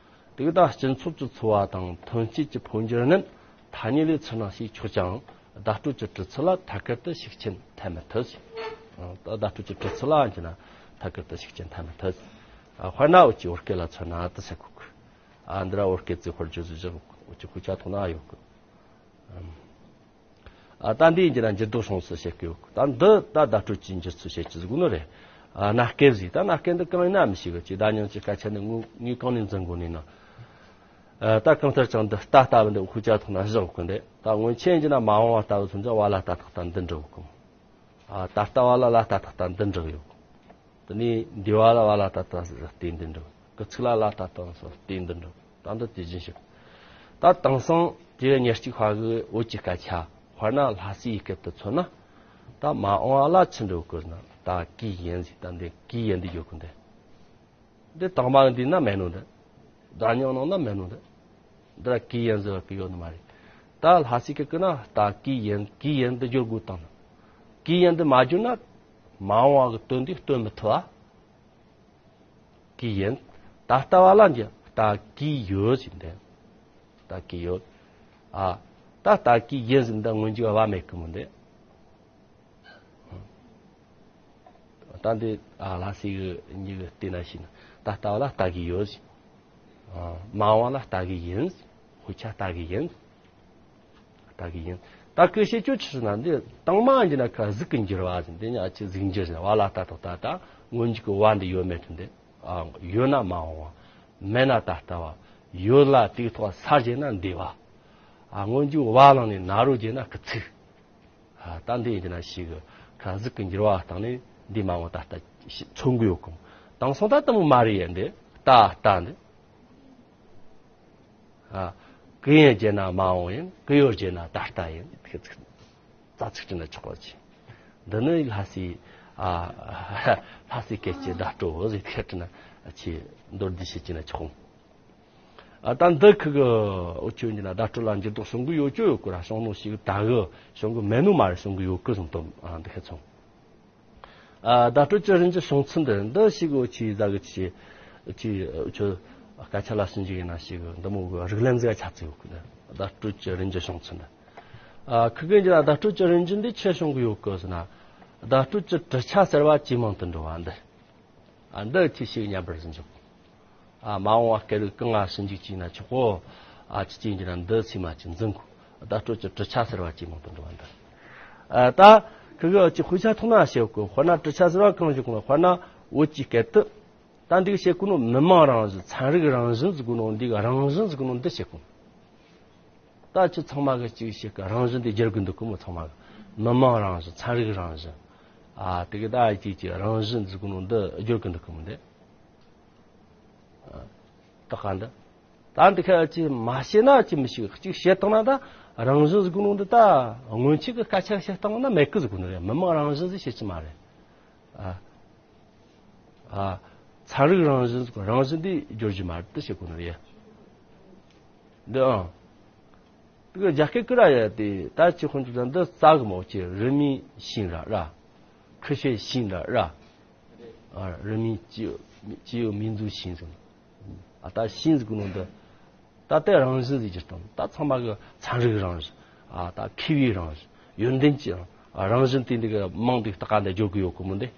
དེ་གི་ད་སྤྱི་ཚོགས་ཀྱི་འཚོ་བ་དང་ཐོན་སྐྱེད་ཀྱི་འཕོ་འགྱུར་རྣམས་ཐ་སྙད་ལས་ཚུར་སྣང་བྱས་ཆོག་ཀྱང་བརྡ་སྤྲོད་ཀྱི་གྲུབ་ཚུལ་ལ་ཐད་ཀར་དུ་ཤུགས་རྐྱེན་ཐེབས་མི་ཐུབ་ཟེར། ཨ། ད་བརྡ་སྤྲོད་ཀྱི་གྲུབ་ཚུལ་ལ་ཡིན་གྱི་ན་ཐད་ཀར་དུ་ཤུགས་རྐྱེན་ཐེབས་མི་ཐུབ་ཟེར། ཨ། དཔེར་ན་འུ་ཅག་བོད་སྐད་ལ་མཚོན་ན་དེ་ཟེར་གོ་གི། ཨ། འདི་ར་བོད་སྐད་ཚིག་ཧོར་བརྗོད་ཟེར་བཞག་འུ་ཅག་ཤོག་བུ་ཆ་ཐོག་ན་ཡོད་གི། ཨ། ད་འདི་ཡིན་གྱི་ན་འགྱུར་ལྡོག་བྱུང་ཚུལ་བཤད་གི་ཡོད་གི། ད་འདི་ད་བརྡ་སྤྲོད་ཀྱི་འགྱུར་ཚུལ་བཤད་ཀྱི་ཟེར་གོ་ནི་རེད། ཨ། གནའ་སྐད་ཟེར། ད་གནའ་སྐད་འདི་གང་ཡིན་ན་མི་ཤེས་གི། ཅི་ད་ཉང་ཅི་སྐད་ཆ་ནི་ངོ་ངས་གང་ནས་འཛིན་དགོས་ནི་ན། ཨ། ད་གང་ལྟར་ཀྱང་འདི་རྟ་ལྟ་བུ་འདི་ཤོག་བུ་ཆ་ཐོག་ན་བཞག་གི། འདི་ད་སྔོན་ཆད་ཡིན་གྱི་ན་མ་འོངས་པ་ལྟ་བུ་མཚོན་ཅིང་བ་ལ་ལྟ་རྟགས་ལྟར་འདི་འགྲིག་གི། ཨ། ད་ལྟ་བ་ལ་ལ་ལྟ་རྟགས་ལྟར་འདི་འགྲིག་ཡོད་གི། དེ་ནས་འདས་པ་ལ་བ་ལ་ཏ་ཏ་སོགས་སྟེ་འདི་འགྲོ། སྐུ་ཚིག་ལ་ལ་ཏ་ཏ་སོགས་སྟེ་འདི་འགྲོ། ད་འདི་དེ་བཞིན་ཞིག། ད་དེང་སང་དེ་ཉེར་གཅིག་པ་གི་བོད་ཀྱི་སྐད་ཆ། དཔེར་ན་ལྷ་སའི་སྐད་དུ་མཚོན་ན། ད་མ་འོངས་པ་ལ་ཆི་འགྲོ་དགོས་ན་ད་གི་ཡིན་ཟེར། ད་འདི་གི་ཡིན་འདི་ཡོད་གི། འདི་འདི་དང་མ་འདི་ན་མེད་ནོ། འདི་ད་ཉང་ནང་ན་མེད་ནོ། འདི་འདི་ལ་གི་ཡིན་ཟེར་བ་གི་ཡོད་ནི་མ་རེད། ད་ལྷ་སའི་སྐད་ཀྱི་ན་ད་གི་ཡིན་གི་ཡིན་འདི་སྦྱོར་དགོས་དང་། གི་ཡིན་འདི་མ་སྦྱོར་ན། མ་འོངས་པ་གི་དོན་འདི་སྟོན་མི་ཐུབ་ཨ། གི་ཡིན། ད་ལྟ་བ་ལ་འགྱུར། ད་གི་ཡོད་ཟེར་འདི། ད་གི་ཡོད། ཨ། ད་ད་གི་ཡིན་ཟེར་འདི་སྔོན་འཇུག་བ་མེད་གི་མོ་འདི། ད་འདི་ཨ་ལྷ་སའི་གི་མྱི་གི་བལྟས་ན་ཤེས་ན། ད་ལྟ་བ་ལ་ད་གི་ཡོད་ཟེར། ཨ། མ་འོངས་པ་ལ་ད་གི་ཡིན་ཟེར། དཔེ་ཆ་ལྟ་གི་ཡིན། ལྟ་གི་ཡིན། ད་ཁོས་བཤད་རྒྱུ་ཆི་ཟེར་ན། འདི་དང་མ་འགྱུར་ན་ཁ་གཟུགས་ཀྱི་འགྱུར་བ་ཟེར། འདི་ཉག་ཆི་གཟུགས་འགྱུར་ཟེར། བ་ལ་ཏ་ཏོག་ཏ་ད་སྔོན་འཇུག་གི་བ་འདི་ཡོད་མེད་དུ་འདི། ཨ། ཡོད་ན་མ་འོངས་པ། མེད་ན་ད་ལྟ་བ། ཡོད་ལ་དེའི་ཐོག་ས་བཞེས་ན་འདས་པ། ཨ། སྔོན་འཇུག་བ་བླངས་ནས་ན་རོ་བརྗེས་ན་སྐུ་ཚིག། ཨ། ད་འདི་ཡིན་གྱི་ན་ཞིག་གི་ཁ་གཟུགས་ཀྱི་འགྱུར་བ་བཏང་ནས་འདི་མ་འོངས་ད་ལྟ་མཚོན་གི་ཡོད་གི། དེང་སང་ད་དེ་མོ་མ་རེད་ཡ། འདི་ད་ལྟ་འདི། ཨ། གི་ཡིན་བརྗེས་ན་མ་འོངས་ཡིན། གི་ཡོད་བརྗེས་ན་ད་ལྟ་ཡིན། ཁི་ཚིག་རྩ་ཚིག་བྲིས་ན་ཆོག་པ་ཆེ། འདི་ནི་ལྷ་སའི། ཨ། ལྷ་སའི་སྐད་ཀྱི་བརྡ་སྤྲོད་བོ་ཟིག་ཐེར་བྲིས་ན་ཆེ། མདོར་བསྡུས་བྱེད་ཀྱི་ན་ཆོག། ཨ། ད་འདི་ཁི་གི་འུ་ཆོ་འདི་ན་བརྡ་སྤྲོད་ལ་འགྱུར་ལྡོག་བྱུང་གི་ཡོད་ཀྱི་ཡོད་གི་ར། བྱུང་ནོ་ཞིག་ད་གི་བྱུང་གི་མེད་ནོ་མ་རེད། བྱུང་གི་ཡོད་གི་གསུངས་དོན། ཨ། འདི་ཁ་ཚོང་། ཨ། བརྡ་སྤྲོད་ཀྱི་རིན་གྱི་བྱུང་ཚུལ་འདི། འདི་ཞིག་འུ་ཆོས་ཟ་གི་ཆི་ཆི་འུ་ཆོ་སྐད་ཆ་ལ་ཞིབ་འཇུག་ཡིན་ན་ཞིག་འདི་མོ་གི་རིགས་ལམ་ཟིག་ཆ་ཚིག་ཡོད་གི། བརྡ་སྤྲོད་ཀྱི་རིན་གྱི་བྱུང་ཚུལ་འདི། ཨ། ཁི་གི་འདི་ལ་བརྡ་སྤྲོད་ཀྱི་རིན་གྱི་འདི་ཆི་བྱུང་གི་ཡོད་གི་ཟེར་ན། བརྡ་སྤྲོད་ཀྱི་གྲུབ་ཆ་ཟེར་བ་ཇེ་མང་དུ་འགྲོ་བ་འདི། ཨ། འདི་ཆི་ཞིག་ཉམས་པར་ཟིན་ཆོག། ཨ། མ་འོངས་པ་སྐད་རིགས་གང་ང་ཞིབ་འཇུག་བྱས་ན་ཆོག་གོ། ཨ། ཅི་ཅི་ཡིན་གྱི་ན་འདི་ཚིག་མ་ཅིག་འཛིན་དགོས། བརྡ་སྤྲོད་ཀྱི་གྲུབ་ཆ་ཟེར་བ་ཇེ་མང་དུ་འགྲོ་བ་འདི། ཨ། ད་ཁི་གི་ཅི་དཔེ་ཆ་ཐོག་ན་བཤད་གོ། དཔེར་ན་གྲུབ་ཆ་ཟེར་བ་གང་ཞིག་གོ། དཔེར་ན་བོད་ཀྱི་སྐད་དུ། ད་འདི་གི་བཤད་གོ་ནོ་མི་མང་རང་བཞིན། ཚན་རིག་རང་བཞིན་ཟེར་གོ་ནོ་འདི་གི་རང་བཞིན་ཟེར་གོ་ནོ་འདི་བཤད་གོ། ད་ཁྱེད་ཚང་མ་གི་ཅིག་ཞིག་གི་རང་བཞིན་དེ་སྒྱུར་གི་འདུག་གི་མོ། ཚང་མ་གི་མི་མང་རང་བཞིན། ཚན་རིག་རང་བཞིན། ཨ། དེ་གི་ད་ཅིག་ཅིག་རང་བཞིན་ཟེར་གི་ནོ་འདི་སྒྱུར་གི་འདུག་གི་མོ་འདི། ཨ། ད་ག་འདི། ད་འདི་ཁ་ཅིག་མ་ཤེས་ན་ཅིག་མི་ཤེས། ཅིག་བཤད་བཏང་ན་ད་རང་བཞིན་ཟེར་གི་ནོ་འདི་ད་སྔོན་ཆད་གི་སྐད་ཆ་བཤད་བཏང་ན་མེད་གི་ཟེར་གི་ནོ་རེད། མི་མང་རང་བཞིན་ཟེར་བཤད་ཀྱི་མ་རེད། ཨ། ཨ། ཚན་རིག་རང་བཞིན་རང་བཞིན་དེ་བསྒྱུར་རྒྱུ་མ་རེད་དེ་བཤད་དགོས་ནི་རེད། འདི་ཨང་། དེ་ག་རྒྱ་སྐད་ཀྱི་ར་ཡ་དེ་ད་ཅི་ཁོང་ཚོ་འདི་རྩ་གི་མོ་ཅི་རི་མི་ཤིན་ར་ར། ཁི་ཤེ་ཤིན་ར་ར། ཨ་རི་མི་ཅི་ཅི་ཡོ་མིན་ཛུ་ཤིན་ཟེར། ཨ་ད་ཤིན་ཟེར་གི་ནོ་འདི། ད་ལྟའི་རང་བཞིན་ཟེར་གྱི་སྟངས་ད་ཚང་མ་གི་ཚན་རིག་རང་བཞིན། ཨ་ད་མཁས་པའི་རང་བཞིན། ཡོན་ཏན་གྱི་རང་བཞིན་དེ་འདི་གི་མིང་འདི་ལྟ་ག་འདི་བརྗོད་གི་ཡོད་གི་མོ་འདི།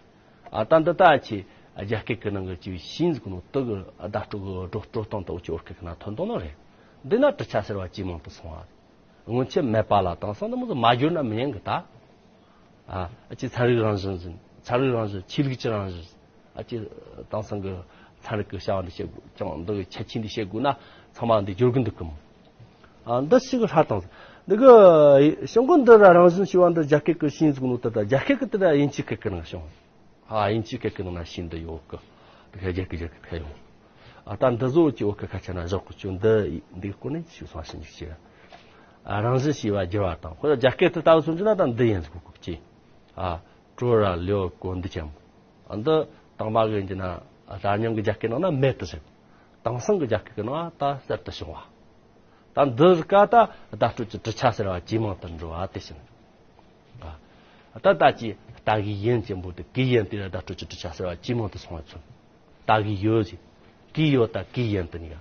ཨ་ད་འདི་ད་ཆེ་རྒྱ་སྐད་ཀྱི་ནང་གི་ཅིག་ཤིན་ཟེར་གི་ནོ་དེ་གི་བརྡ་སྤྲོད་གི་སྤྲོད་སྤྲོད་སྟངས་དེ་འུ་ཅི་བོད་སྐད་ཀྱི་ནང་ཐོན་དོ་ནོ་རེད། འདི་ན་གྲུབ་ཆ་ཟེར་བ་ཇེ་མང་དུ་སོང་བ། སྔོན་ཆད་མེད་པ་ལ་དེང་སང་འདི་མོ་ཟིག་མ་བསྒྱུར་ན་མི་ཉན་གི་ད། ཨ་ཨ་ཅེ་ཚན་རིག་རང་བཞིན་ཟིན། ཚན་རིག་རང་བཞིན། ཆོས་ལུགས་ཀྱི་རང་བཞིན། ཨ་ཅེ་དེང་སང་གི་ཚན་རིག་གི་བྱ་བ་འདི་བྱེད་དགོས་ཀྱང་འདི་གི་ཁྱད་ཆོས་འདི་བྱེད་དགོས་ན་ཚང་མ་འདི་བསྒྱུར་གི་འདུག་གམ། ཨ་འདི་ཞིག་ཧྲ་དང་འདི་གི་ཤོང་གི་འདི་ར་རང་བཞིན་ཞུ་བ་འདི་རྒྱ་སྐད་གི་ཤིན་ཟིག་ནོ་ད་ད་རྒྱ་སྐད་གི་དེ་ད་དབྱིན་ཇི་སྐད་གི་ནང་ཤོང་། ཨ་དབྱིན་ཇི་སྐད་གི་ནང་ན་ཤིན་འདི་ཡོད་གི། དེ་ཁ་རྒྱ་སྐད་རྒྱ་སྐད་ཁ་ཡོང་། ཨ་ད་འདི་བཟོ་ཅི་འོ་ཁ་ཁ་ཆ་ན་བཞག་གི་ཆུ་འདི་འདི་ཀོ་ནས་ཞུ་སོང་ཞིན་ཅིག་ཅི། ཨ་རང་བཞིན་ཤེས་པ་བསྒྱུར་བ་དང་ཁོ་རྒྱ་སྐད་དུ་ལྟ་བུ་སོང་ཅི་ན་ད་འདི་ཡིན་ཟིག་གོ་གི་ཅི། ཨ་གྲོ་ར་ལེའུ་གོ་འདི་ཅམ། ཨ་འདི་དང་མ་གི་འདི་ན་ཨ་ད་སྙིང་གི་རྒྱ་སྐད་ནང་ན་མེད་དུ་ཟེར། དེང་སང་གི་རྒྱ་སྐད་ཀྱི་ནང་ད་གསར་དུ་བྱུང་བ། ད་འདི་ཀ་ད་བརྡ་སྤྲོད་ཀྱི་གྲུབ་ཆ་ཟེར་བ་ཇེ་མང་དུ་འགྲོ་བ་དེ་བཞིན། ཨ་ད་ལྟ་ཀྱི་ལྟ་གི་ཡིན་ཅན་པོ་དེ་གི་ཡིན་དེ་ལ་བརྡ་སྤྲོད་ཀྱི་གྲུབ་ཆ་ཟེར་བ་ཇེ་མང་དུ་སོང་བ་མཚོན། ལྟ་གི་ཡོད་ཅིག་གི་ཡོད་ད་གི་ཡིན་དེ་གཉིས་ཀ།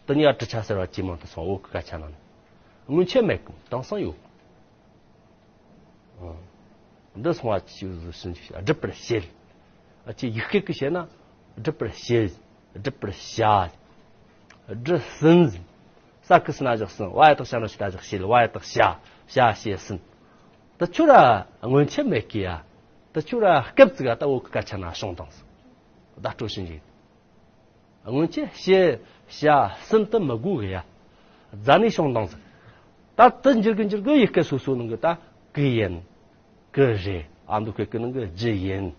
དེ་གཉིས་ཀ་གྲུབ་ཆ་ཟེར་བ་ཇེ་མང་དུ་སོང་འོ་གི་སྐད་ཆ་ནང་ནས། སྔོན་ཆད་མེད་གི་དེང་སང་ཡོད། འདི་སོང་བ་ཅིག་ཟིག་ཟིན་ཅིག་སྒྲུབ་པར་བྱེད། ཨ་ཅེ་ཡིག་སྐད་ཀྱི་བྱེད་ན་སྒྲུབ་པར་བྱེད། སྒྲུབ་པར་བྱ། སྒྲུབ་ཟིན། ས་ཀི་སི་ན་བཞག་ཟིན། བ་ཡ་བཏགས་ཞ་ན་ཞི་ད་བཞག་བྱེད། བ་ཡ་བཏགས་བྱ། བྱ་བྱེད་ཟིན། ད་ཁྱོད་ར་སྔོན་ཆད་མེད་གི་ཡ། ད་ཁྱོད་ར་སྐབས་ཙིག་ག་ད་འོ་གི་སྐད་ཆ་ན་བྱུང་དང་ཟིག་བརྡ་སྤྲོད་བྱིན་གྱིས། སྔོན་ཆད་བྱེད་བྱ་ཟིན་དུ་མི་དགོས་གི་ཡ། རྫ་ནས་བྱུང་དང་ཟིག་ད་དེ་འགྱུར་གི་འགྱུར་གི་ཡི་གེ་སོ་སོ་ནང་གི་ད་གི་ཡིན། གི་རེད། ཨ་མདོ་སྐད་ཀྱི་ནང་གི་ཇི་ཡིན།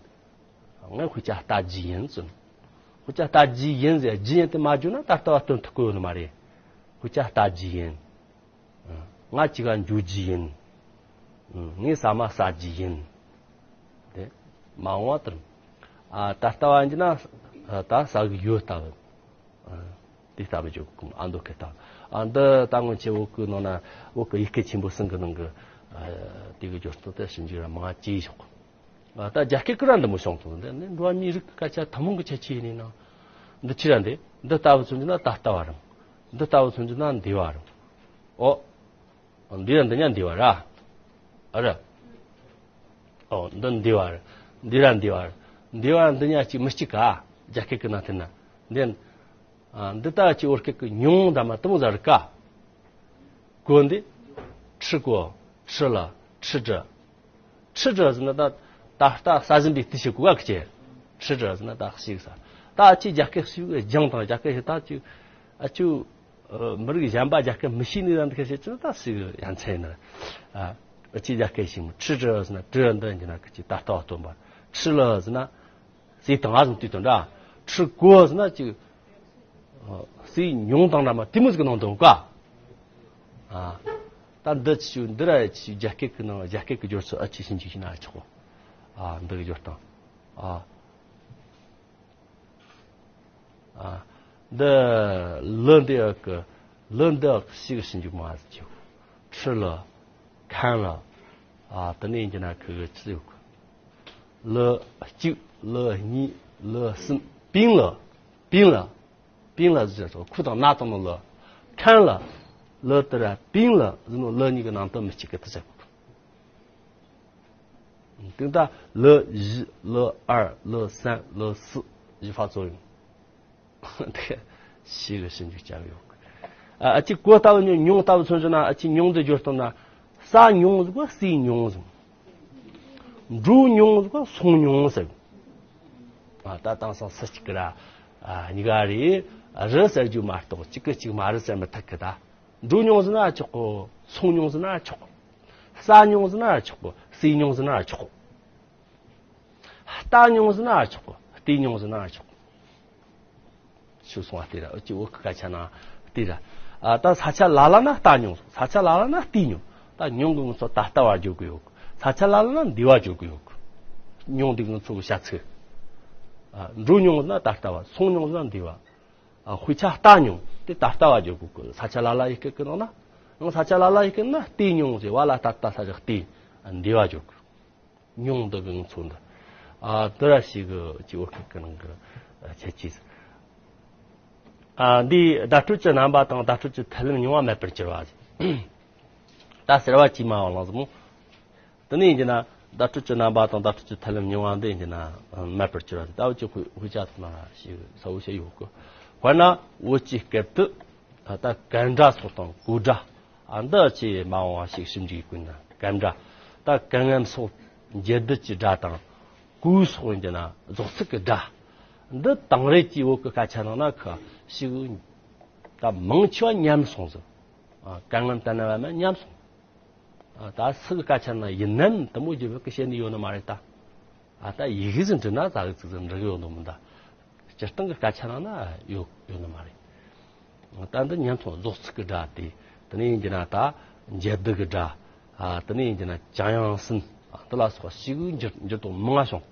ངས་ཁོ་ཅག་ལྟ་ཇི་ཡིན་ཟེར། ཁོ་ཅག་ལྟ་ཇི་ཡིན་ཟེར་ཇི་ཡིན་དེ་མ་བརྗོད་ན་ད་ལྟ་བ་སྟོན་ཐུབ་ཀྱི་ཡོད་ནི་མ་རེད། ཁོ་ཅག་ལྟ་ཇི་ཡིན། ང་གཅིག་ག་འགྱོ་ཇི་ཡིན། ངས་ཟ་མ་ཟ་ཇི་ཡིན། དེ་མ་འོངས་བ་དེར། ཨ་ད་ལྟ་བ་ཡིན་ན་ད་ཟ་གི་ཡོད་ལྟ་བུ། དེ་ལྟ་བུ་བརྗོད་གི་ཨ་མདོ་སྐད་ལྟ་བུ། ཨ་འདི་ད་སྔོན་ཆད་བོད་ཀྱི་ནང་ན་བོད་ཀྱི་ཡི་གེ་ཆེན་པོ་གསུམ་གི་ནང་གི་དེ་གི་སྦྱོར་ཚུལ་དེ་ཞིབ་འཇུག་ར་མང་ཅི་ཞོག་ད་རྒྱ་སྐད་ཀྱི་ར་འདི་མོ་བྱུང་ཐུབ་འདི་ནི་འགྲོ་བ་མིའི་རིགས་ཀྱི་སྐད་ཆ་ཐུན་མོང་གི་ཁྱད་ཆོས་ཡིན་ནའང་། འདི་ཕྱིར་ར་འདི་འདི་ལྟ་བུ་ཚོ་འདི་ན་ད་ལྟ་བ་རང་། འདི་ལྟ་བུ་ཚོ་འདི་ན་འདི་བ་རང་། ཨོ། འདི་ར་འདི་ཉ་འདི་བ་ར། ཨ་ར། ཨོ་འདི་འདི་བ་ར། འདི་ར་འདི་བ་ར། འདི་བ་ར་འདི་ཉ་གཅིག་མི་གཅིག་ག་རྒྱ་སྐད་ཀྱི་ནང་དེ་ན། འདི། ཨ་འདི་ལྟ་ཅི་བོད་སྐད་ཀྱི་ཉུང་དམ་དུ་མོ་ཟ་ར་ཀ་གོ་འདི། ཁྲི་གོ། ཁྲི་ལ། ཁྲི་དྲི། ཁྲི་དྲི་ཟེར་ན་ད་ད་ལྟ་ས་ཟིན་པའི་དུས་ཤིག་གོ་ག་ཁྱེར། ཁྲི་དྲི་ཟེར་ན་ད་ཞིག་ས། ད་ཨ་ཅི་རྒྱ་སྐད་ཞིག་ལྗང་དང་རྒྱ་སྐད་ཞིག་ད་ཅི། ཨ་ཅུ། མི་རིགས་གཞན་པ་རྒྱ་སྐད་མི་ཤེས་ནི་ར་འདི་ཁ་ཤས་ཅི་ད་ཞིག་ཡ་མཚན་ནི། ཨ་ཅི་རྒྱ་སྐད་ཞིག་ཁྲི་དྲི་ཟེར་ན་དྲི་འདི་འགྱུར་ན་ཁ་ཅི་ད་ལྟ་བ་སྟོན་པ། ཁྲི་ལ་ཟེར་ན། སྲས་དང་ང་ཟིན་དུས་དང་འདྲ། ཁྲི་གོ་ཟེར་ན་ཅི། སྲས་ཉུང་དང་འདྲ་མ་དེ་མོ་ཟིག་གི་ནང་དུ་འོང་ཀ་ཨ། ད་འདི་ཆུ་འདི་ར་ཆུ་རྒྱ་སྐད་ཀྱི་ནང་རྒྱ་སྐད་ཀྱི་སྦྱོར་ཚུལ་ཨ་ཅི་ཞིག་འཇུག་ཤེས་ན་ཨ་ཆོག་ཨ་འདི་གི་སྦྱོར་སྟངས། ཨ། ཨ། འདི་ལི་འདི་ཨ་ཀི་ལི་འདི་ཨ་ཀི་ཞིག་ཞིག་འཇུག་མ་ཟིག་ཆོག་ཁྲི་ལི། ཁན་ལི། ཨ་དེ་ནས་འཇུག་ན་ཁི་གི་ཆི་ཡོད་གི་ལི་གཅིག་ལི་གཉིས་ལི་གསུམ། པིང་ལི། པིང་ལི། པིང་ལ་ཟེར་ཏོ་ཁུ་དང་ན་དང་ནོ་ལི། ཁན་ལི། ལི་དེ་ར་པིང་ལི་ཟེར་ནོ་ལི་གཉིས་ཀྱི་ནང་དུ་མི་གཅིག་གི་དེ་ཟེར་གོ། དེ་ད་ལི་བཞི་ལི་ཨར་ལི་སན་ལི་སི་བཞི་ཧྥ་ཙོ་ཡོང་། དེ་ཞིག་གི་ཞིབ་འཇུག་བྱ་གི་ཡོད། ཨ་ཅི་གོ་ལྟ་བུ་ཉུང་ཉུང་ལྟ་བུ་མཚོན་བྱེད་ན་ཨ་ཅི་ཉུང་དེ་སྦྱོར་སྟངས་ན་ས་ཉུང་ཟིག་ག་སྲས་ཉུང་ཟིག་འབྲུ་ཉུང་ཟིག་ག་སོང་ཉུང་ཟིག་ཨ་ད་དེང་སང་སུ་གཅིག་གི་ར་ཨ་གཉིས་ཀ་རེད། རི་ཟེར་རྒྱུ་མ་གཏོགས་གཅིག་གི་གཅིག་མ་རེད་ཟེར་མི་ཐུབ་གི་ད། འབྲུ་ཉུང་ཟིག་ན་ཆོག་གོ་སོང་ཉུང་ཟིག་ན་ཆོག་གོ་ས་ཉུང་ཟིག་ན་ཆོག་གོ་སྲས་ཉུང་ཟིག་ན་ཆོག་གོ་རྟ་ཉུང་ཟིག་ན་ཆོག་གོ་རྟས་ཉུང་ཟིག་ན་ཆོག་གོ་ཞུ་སོང་བ་དེ་ར་ཨ་ཅི་བོད་ཀྱི་སྐད་ཆ་ན་དེ་ར། ཨ་ད་ས་ཆ་ལ་ལ་ན་རྟ་ཉུང་སོང་ས་ཆ་ལ་ལ་ན་རྟས་ཉུང་། ད་ཉུང་གི་ང་ཚོ་ད་ལྟ་བ་བརྗོད་གི་ཡོད་གི་ས་ཆ་ལ་ལ་ན་འདས་པ་བརྗོད་གི་ཡོད་གི་ཉུང་འདི་ང་ཚོ་གི་བྱ་ཚིག་ཨ། འགྲོ་མྱོང་ཟེར་ན་ད་ལྟ་བ། སོང་མྱོང་ཟེར་ན་འདས་པ། ཨ། དཔེ་ཆ་ལྟ་མྱོང་དེ་ད་ལྟ་བ་བརྗོད་དགོས་གི། ས་ཆ་ལ་ལ་ཡི་སྐད་ཀྱི་ནང་ན། ཡང་ས་ཆ་ལ་ལ་ཡི་སྐད་ན་བལྟས་མྱོང་ཟེར་བ་ལ་ད་ལྟ་ས་ཆ་བལྟས། ཨ། འདས་པ་བརྗོད་གི། མྱོང་འདི་གི་ཚོ་འདི། ཨ། འདི་ར་ཞིག་གི་ཅིག་བོད་སྐད་ཀྱི་ནང་གི་ཁྱད་ཆོས། ཨ། འདིའི་བརྡ་སྤྲོད་ཀྱི་རྣམ་པ་དང་བརྡ་སྤྲོད་ཀྱི་ཐབས་ལམ་མྱོང་བ་མེད་པར་གྱུར་པ། ད་ཟེར་བ་ཅིག་མ་བ་ལང་ཟེར་མོ། དེ་ནས་ཡིན་གྱི་ན་བརྡ་སྤྲོད་ཀྱི་རྣམ་པ་དང་བརྡ་སྤྲོད་ཀྱི་ཐབས་ལམ་མྱོང་བ་འདི་ཡིན་གྱི་ན་མེད་པར་གྱུར་པ་རེད། ད་འུ་ཅག་དཔེ་ཆ་ཐོག་ན་ཞིག་གསལ་བོ་བཤད་ཡོད་གི། དཔེར་ན་བོད་ཀྱི་སྐད་དུ་ད་གན་སྒྲ་སོགས་དང་གོ་སྒྲ། ཨ། འདི་ཅིག་མ་འོངས་པ་ཞིག་ཞིབ་འཇུག་ཡེད་དགོས་ན། གན་སྒྲ་ད་གན་ངམ་སོགས་འབྱེད་སྡུད་ཀྱི་སྒྲ་དང་། གོ་སོགས་ཡིན་གྱི་ན་རྫོགས་ཚིག་གི་སྒྲ། འདི་དེང་རབས་ཀྱི་བོད་ཀྱི་སྐད་ཆ་ནང་ན་ཁ་ཞིག་ད་མང་ཆེ་བ་ཉམས་སོང་ཟེར། ཨ། གན་ངམ་ད་ན་བ་མ་ཉམས་སོང་། ཨ། ད་སུ་གི་སྐད་ཆ་ན་ཡིན་ནམ་དེ་མོ་བརྗོད་པའི་སྐད་བཤད་ནི་ཡོད་ནི་མ་རེད་ད། ཨ། ད་ཡི་གེ་ཟིག་འབྲི་ན་ད་གི་ཚིག་ཟིག་འབྲི་གི་ཡོད་ནི་མི་འདུག། སྤྱིར་བཏང་གི་སྐད་ཆ་ནང་ན་ཡོད་ཡོད་ནི་མ་རེད། ད་འདི་ཉམས་སོང་། རྫོགས་ཚིག་གི་སྒྲ་དེ། དེ་ནས་ཡིན་གྱི་ན་ད་འབྱེད་སྡུད་གི་སྒྲ། ཨ། དེ་ནས་ཡིན་གྱི་ན་ཅང་ཡང་སྲིད། ཨ། འདི་ལ་སོགས་ཞིག་འགྱུར་འགྱུར་ལྡོག་མང་ང་བྱུང་།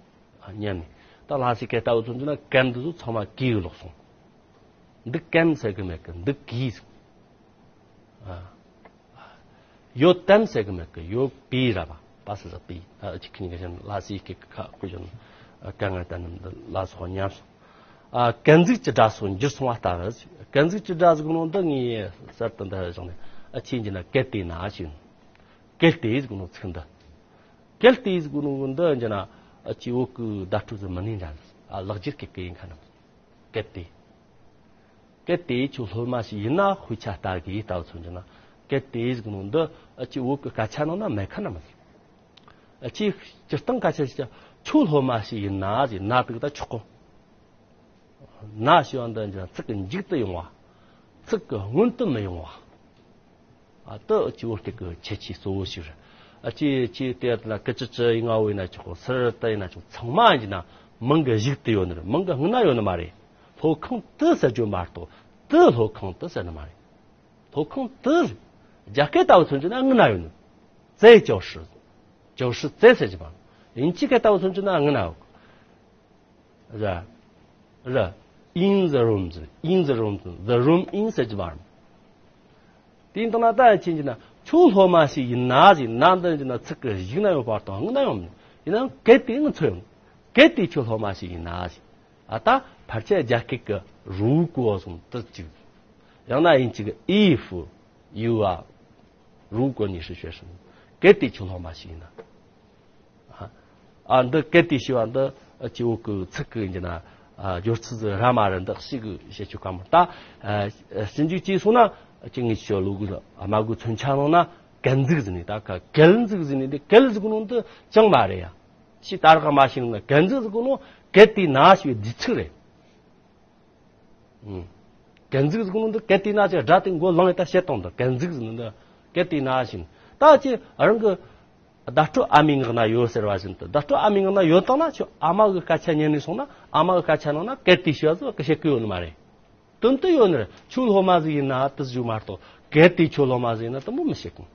ཨ། ཉན་ནས་ད་ལྷ་སའི་སྐད་ལྟ་བུ་ཚོ་འདི་ན་གན་འདི་ཚོ་ཚང་མ་གི་ལོག་སོང་། འདི་གན་ཟེར་གི་མེད་གི། འདི་གི་ཟེར། ཨ། ཡོད་དམ་ཟེར་གི་མེད་གི། ཡོད་པའི་ར་བ། པ་ས་ས་པའི། ཨ། ཅིག་ཁྱི་གཉིས་ཀ་ཞན་ལ་སི་སྐད་ཀྱི་ཁ་ཁུ་ཞོན། ཨ། ག་ང་ད་ནམ་འདི་ལ་སོགས་ཉམས་སོང་། ཨ། གན་ཟིག་གི་སྒྲ་སོགས་འགྱུར་སོང་བ་ལྟ་བུ། གན་ཟིག་གི་སྒྲ་ཟིག་ནོ་འདི་ངས་གསར་དུ་འདི་བཞག་ནས། ཨ། ཆེན་གྱི་ན་གལ་ཏེ་ན་ཞིག། གལ་ཏེ་ཟིག་ནོ་ཚིག་འདི། གལ་ཏེ་ཟིག་ནོ་འདི་གྱི་ན། ཨ། ཅི་བོད་ཀྱི་བརྡ་སྤྲོད་ཟིག་མི་ནུས་འདྲ། ཨ། ལེགས་སྦྱར་སྐད་ཀྱི་ཡིན་ཁ་ནམ། གལ་ཏེ། གལ་ཏེ་ཁྱོད་སློབ་མ་ཞིག་ཡིན་ན་དཔེ་ཆ་ལྟ་གི་ལྟ་བུ་ཚོ་འདི་ན། གལ་ཏེ་ཟེར་གི་ནོ་འདི་ཅིག་བོད་ཀྱི་སྐད་ཆ་ནང་ན་མེད་ཁ་ན་མ་ཟིག། ཅིག་སྤྱིར་བཏང་སྐད་ཆ་ཞིག་ཁྱོད་སློབ་མ་ཞིག་ཡིན་ན་ཟེར་ན་དེ་གི་ད་ཆོག་གོ། ན་ཞེས་པ་འདི་འདི་ཚིག་གི་མཇུག་ཏུ་ཡོང་བ། ཚིག་གི་སྔོན་དུ་མི་ཡོང་བ། ཨ། དེ་ཅིག་བོད་སྐད་ཀྱི་ཁྱད་ཆོས་གཙོ་བོ་ཞིག་རེད། ཨ། ཅི་ཅི་དེ་ལ་ཀི་ཅི་ཅི་ཡི་ང་བོ་ཡིན་ན་ཆོག་གོ། སི་རི་ཏི་ཡིན་ན་ཆོག། ཚང་མ་ཡིན་ན་མིང་གི་གཞུག་ཏུ་ཡོད་ནི་རེད། མིང་གི་སྔུན་ན་ཡོད་ནི་མ་རེད། སློབ་ཁང་དུ་ཟེར་རྒྱུ་མ་གཏོགས་དེ་སློབ་ཁང་དུ་ཟེར་ནི་མ་རེད། སློབ་ཁང་དུ་རྒྱ་སྐད་ལྟ་བུ་མཚོན་རྒྱུ་ན་སྔུན་ན་ཡོད་ནི། 在教室། 教室在 ཟེར་གྱི་མ། དབྱིན་ཇི་སྐད་ལྟ་བུ་མཚོན་རྒྱུ་ན་སྔུན་ན་ཡོད། ར། ར། in the room ཟེར། in the room ཟེར། the room in ཟེར་གྱི་བར། དེ་ཡིན་དང་ན་ད་ཡང་ཕྱིན་གྱི་ན་ཁྱོད་སློབ་མ་ཞིག་ཡིན་ན་ཟེར། ན་འདི་གྱི་ན་ཚིག་གི་གཞུག་ན་ཡོད་པར་དང་སྔུན་ན་ཡོད་མིན། ཡིན་ནའང་གལ་ཏེ་ངི་ཚོ་ཡང་གལ་ཏེ་ཁྱོད་སློབ་མ་ཞིག་ཡིན་ན་ཟེར། ཨ། ད་ཕལ་ཆེར་རྒྱ་སྐད་ཀྱི་如果 སོང་དུ་གཅིག། ཡང་ན་དབྱིན་ཇི་གི་if you are 如果你是学生 གལ་ཏེ་ཁྱོད་སློབ་མ་ཞིག་ཡིན་ན། ཨ། འདི་གལ་ཏེ་ཞེས་པ་འདི་སྐྱེ་བོ་གི་ཚིག་གི་ཡིན་གྱི་ན། ཨ། སྦྱོར་ཚུལ་ཟིག་ར་མ་རེད། འདི་ཞིག་གི་བཤད་ཆོག་ག་མོ། ད། ཨ། ཞིབ་འཇུག་བྱས་སོང་ན་ཅིག་ངས་ཤོད་ལུགས་གི་དམའ་གོ་མཚོན་ཆ་ནང་ན་གན་ཟིག་ཟིན་ནས། ད་ག་གལ་ཟིག་ཟིན་ནས། འདི་གལ་ཟིག་ནོ་འདི་ཅང་མ་རེད་ཡ། ཞེས་ད་རག་མ་ཤེས་ན་གན་ཟིག་ཟིག་ནོ་གལ་ཏེ་ན་ཞེས་པའི་དུས་ཚིག་རེད། ཨང་། གན་ཟིག་ཟིག་ནོ་འདི་གལ་ཏེ་ན་ཅེས་སྒྲ་དེ་མགོ་ལངས་ཡོད་ད་བཤད་སྟངས་འདི། གན་ཟིག་ཟིག་ནོ་འདི་གལ་ཏེ་ན་ཞིག། ད་ཅི་རང་གི་བརྡ་སྤྲོད་ཨ་མའི་ངག་ན་ཡོད་ཟེར་བ་བཞིན་དུ། བརྡ་སྤྲོད་ཨ་མའི་ངག་ན་ཡོད་དང་ན་ཁྱོད་ཨ་མ་གི་སྐད་ཆ་ཉན་ནས་སོང་ན་ཨ་མ་གི་སྐད་ཆ་ནང་ན་གལ་ཏེ་ཞེས་པ་ཟིག་གི་བཤད་གི་ཡོད་ནི་མ་རེད། དོན་དུ་ཡོད་ནི་རེད། ཁྱོད་སློབ་མ་ཟིག་ཡིན་ན་དེ་ཟིག་མ་གཏོགས་གལ་ཏེ་ཁྱོད་སློབ་མ་ཟིག་ཡིན་ན་དེ་མོ་མི་བཤད་གི།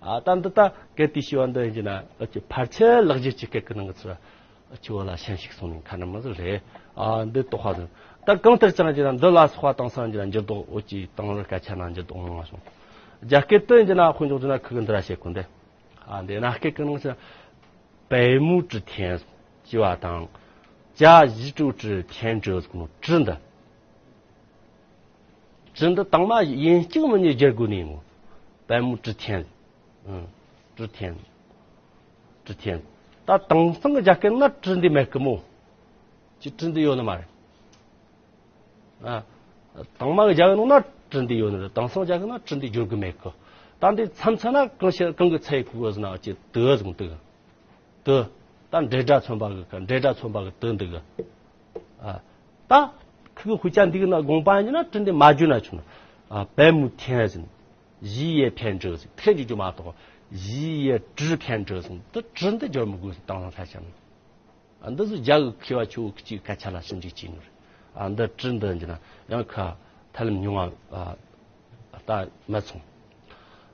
ཨ། ད་འདི་ད་གལ་ཏེ་ཞེས་པ་འདི་ཡིན་གྱི་ན། ཨ། ཅི་ཕལ་ཆེར་ལེགས་སྦྱར་གྱི་སྐད་ཀྱི་ནང་གི་ཚུལ་ཆུ་བོ་ལ་ཞེན་ཞིག་སོང་ནས་ཁ་ན་མ་ཟིག་རེད། ཨ། འདི་རྟོགས་པ་ཟིག། ད་གང་ལྟར་ཀྱང་གྱི་ན་འདི་ལ་སོགས་པ་དེང་སང་གྱི་ན་འགྱུར་ལྡོག་འོ་ཅི་དེང་རབས་སྐད་ཆ་ན་འགྱུར་ལྡོག་མང་བ་བྱུང་། རྒྱ་སྐད་དུ་ཡིན་གྱི་ན་དཔེ་འཇོག་གྱི་ན་ཁུ་གི་འདི་ར་བཤད་གོ་འདི། ཨ། འདི་ན་སྐད་ཀྱི་ནང་ཞིག 白木之天 ཞེས་པ་དང་། 甲乙丙之天 ཟེར་གོ་ནོ་之འདི། 之འདི་དང་མ་ཡིན་གཅིག་མིན་གཉིས་སྦྱར་དགོས་ནི་ཡིན་ནོ། 白木之天། ཨང་། 之天། 之天། ད་དེང་སང་གི་རྒྱ་སྐད་ན་之འདི་མེད་གི་མོ། ཅི་之འདི་ཡོད་ནི་མ་རེད། ཨ། དང་མ་གི་རྒྱ་གི་ནང་ན་之འདི་ཡོད་ནི་རེད། དེང་སང་རྒྱ་གི་ན་之འདི་སྦྱོར་གི་མེད་གི། ད་འདི་མཚམས་མཚམས་ན་གང་ཞིག་གང་གི་ཚད་ཡི་གུ་གི་ཟིན་ན་ཅི་དུ་ཟིག་འདུག་གི། དུ། ད་འབྲེལ་སྒྲ་མཚོན་པ་གི་ག་འབྲེལ་སྒྲ་མཚོན་པ་གི་དུ་འདུག་གི། ཨ། ད་ཁི་གི་དཔེ་ཆ་འདི་གི་ན་དགོངས་པ་ཡིན་ན་之འདི་མ་བརྗོད་ན་ཆོག་ན། ཨ། 白木天 ཟིན། 乙乙丙之 ཟིན། 天 བརྗོད་རྒྱུ་མ་གཏོགས། 乙乙丙之 ཟིན། དུ་之འདི་སྦྱོར་མི་དགོས་ཟིན། དེང་སང་ས་ཆ་ན། ཨ། འདི་ཚོ་རྒྱ་གི་མཁས་པ་ཆུ་བོ་གཅིག་སྐད་ཆ་ལ་ཞིབ་འཇུག་བྱས་ནོ་རེད། ཨ། འདི་之འདི་འདི་ན་ཡང་ཁ་ཐ་ལམ་ཉུང་བ། ཨ། ད་མ་ཚང་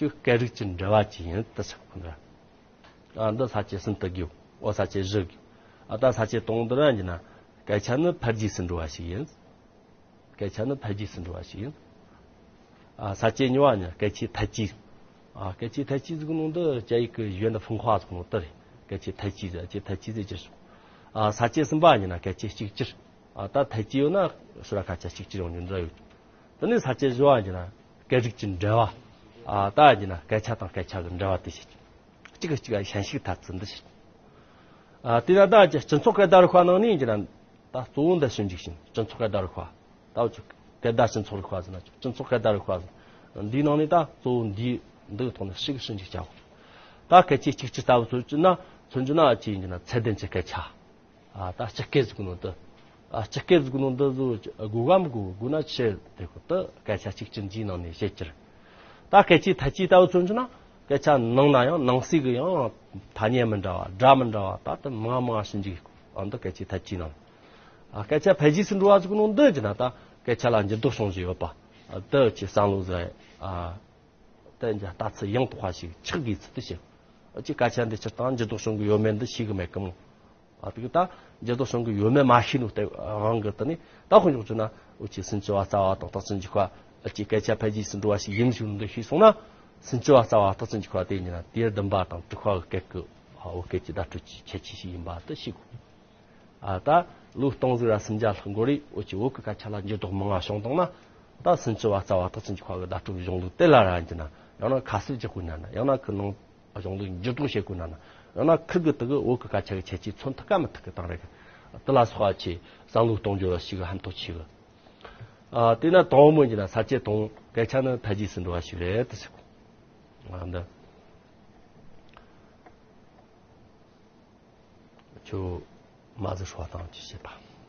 ཅིག་སྐད་རིགས་ཀྱི་འབྲེལ་བ་ཅིག་ཡིན་དུ་ཆགས་གོ་འདྲ། ཨ་འདི་ས་བཅད་གསུམ་དུ་དགོས། འོ་ས་བཅད་བཞི་དགོས། ཨ་ད་ས་བཅད་དང་པོ་འདི་ར་ཡིན་ན་སྐད་ཆ་ནི་ཕལ་རྒྱས་སུ་འགྲོ་བ་ཞིག་ཡིན། སྐད་ཆ་ནི་ཕལ་རྒྱས་སུ་འགྲོ་བ་ཞིག་ཡིན། ཨ་ས་བཅད་གཉིས་པ་ནི་སྐད་ཆའི་ཐད་ཀྱིས། ཨ་སྐད་ཆའི་ཐད་ཀྱིས་ཟེར་གོ་ནོ་འདི་རྒྱ་ཡིག་གི་ཡོན་ཏན་ཕུང་ཁ་ཟེར་གོ་ནོ་དེ་རེད། སྐད་ཆའི་ཐད་ཀྱིས་ཟེར། ཨ་ཆའི་ཐད་ཀྱིས་ཟེར་གྱི་སོང་། ཨ་ས་བཅད་གསུམ་པ་ཡིན་ན་སྐད་ཆའི་གཅིག་གྱུར། ཨ་ད་ཐད་ཀྱིས་ཡོད་ན་སོ་སོ་ར་སྐད་ཆ་གཅིག་གྱུར་ཡོང་རྒྱུ་འདྲ་ཡོད། དེ་ནས་ས་བཅད་བཞི་པ་ཡིན་ན་སྐད་རིགས་ཀྱི་འབྲེལ་བ། ཨ་ད་ཡིན་ན་སྐད་ཆ་དང་སྐད་ཆ་གི་འབྲེལ་བ་དེ་བཤད། གཅིག་གིས་གཅིག་ལ་ཞེན་ཞིག་ཐེབས་ཚུལ་འདི་བཤད། ཨ་དེ་ན་ད་སྤྱི་ཚོགས་སྐད་བརྡ་རིག་པ་ནང་ནས་ཡིན་ན་ད་གཙོ་བོ་འདི་ཞིབ་འཇུག་བྱས་ནས། སྤྱི་ཚོགས་སྐད་བརྡ་རིག་པ། ད་འུ་ཅག་སྐད་བརྡ་སྤྱི་ཚོགས་རིག་པ་ཟེར་ན་ཆོག་སྤྱི་ཚོགས་སྐད་བརྡ་རིག་པ་ཟེར། འདིའི་ནང་ནས་ད་གཙོ་བོ་འདི་འདི་གི་ཐོག་ནས་ཞིབ་ཞིབ་འཇུག་བྱ་དགོས། ད་སྐད་ཆའི་གཅིག་གྱུར་ལྟ་བུ་མཚོན་གྱི་ན། མཚོན་གྱི་ན་ཅི་ཡིན་གྱི་ན་ཚད་ལྡན་གྱི་སྐད་ཆ། ཨ་ད་སྤྱི་སྐད་ཟེར་གོ་ནོ་དེ། ཨ་སྤྱི་སྐད་ཟེར་གོ་ནོ་འདི་ཟོ་དགོས་གམ་དགོས་དགོས་ན་ཆེ་དེ་ཁོ་ད་སྐད་ཆ་གཅིག་གྱུར་འདིའི་ནང་ནས་བཤད་ཀྱི་རེད། ད་སྐད་ཆའི་ཐད་ཀྱིས་ལྟ་བུ་མཚོན་གྱི་ན། སྐད་ཆ་ནང་ན་ཡང་ནང་གསེས་ཀྱི་ཡང་ཐ་སྙད་མི་འདྲ་བ་སྒྲ་མི་འདྲ་བ་ད་དུ་མང་མང་ཞིག་འཇུག་ཨ་འདི་སྐད་ཆའི་ཐད་ཀྱིས་ནང་། ཨ་སྐད་ཆ་ཕལ་རྒྱས་སུ་འགྲོ་བ་ཟེར་གོ་ནོ་འདི་གྱི་ན་ད་སྐད་ཆ་ལ་འགྱུར་ལྡོག་བྱུང་བཞིན་ཡོད་པ། ཨ་འདི་ཆེ་བསམ་བློ་ཟེར། ཨ་དེ་འདྲ་ལྟ་ཚུལ་ཡང་དག་པ་ཞིག་ཆགས་དགོས་ཚུལ་དུ་བཤད། ཨ་ཅིག་སྐད་ཆ་འདི་སྤྱིར་བཏང་འགྱུར་ལྡོག་བྱུང་གི་ཡོད་མེད་འདི་ཤེས་གི་མེད་གི་མོ། ཨ་དེ་གི་ད་འགྱུར་ལྡོག་བྱུང་གི་ཡོད་མེད་མ་ཤེས་ནོ་དེ་དབང་གིས་དེ་ནི་ད་དཔེ་འཇོག་བྱུང་ན་འུ་ཆོས་སུམ་ཅུ་པ་རྩ་བ་དང་རྟགས་ཅན་གྱི་ཁ། ཨ་ཅིག་སྐད་ཆ་ཕལ་རྒྱས་སུ་འགྲོ་བ་ཞིག་ཡིན་ཞུ་ནོ་འདི་ཤེས་སོང་ན། སུམ་ཅུ་པ་རྩ་བ་རྟགས་ཅན་གྱི་ཁ་དེ་ཡིན་ན་དེའི་བདུན་པ་དང་དྲུག་པ་གི་སྐད་ཀྱི་ཨ་བོད་སྐད་ཀྱི་བརྡ་སྤྲོད་ཀྱི་ཁྱད་ཆོས་ཤིག་ཡིན་པ་དེ་ཤེས་དགོས། ཨ་ད་ལོ་སྟོང་ཟིག་ར་སུམ་བརྒྱ་ལྷག་འགོར་རེ་འུ་ཆོས་བོད་ཀྱི་སྐད་ཆ་ལ་འགྱུར་ལྡོག་མང་ང་བྱུང་བཏང་ན། ད་སུམ་ཅུ་པ་རྩ་བ་རྟགས་ཅན་གྱི་ཁ་གི་བརྡ་སྤྲོད་གཞུང་ལུགས་དེ་ལ་ར་ཡིན་གྱི་ན། ཡང་ན་ཁ་གསབ་རྒྱག་དགོས་ན་ན། ཡང་ན་ཁོའི་ནང་གཞུང་ལུགས་འགྱུར་ལྡོག་བྱེད་དགོས་ན་ན། ཡང་ན་ཁིར་གི་དེ་གི་བོད་ཀྱི་སྐད་ཆ་གི་ཁྱད་ཆོས་མཚོན་ཐུབ་ག་མི་ཐུབ་གི་བཏང་རེད་གི། དེ་ལ་སོགས་པ་ཆེ་བསམ་བློ་གཏོང་རྒྱུ་ཞིག་ཧན་ཐོག་ཆེ་གི། ཨ་དེ་ན་དང་པོ་ཡིན་གྱི་ན་ས་བཅད་དང་སྐད་ཆ་ནི་ཕལ་རྒྱས་སུ་འགྲོ་བ་ཞིག་རེད་དེ་ཟེར་གོ། ཨ་འདི་ཁྱོད་མ་ཟི་ཧྲོ་དང་ཅི་བྱེད་པ།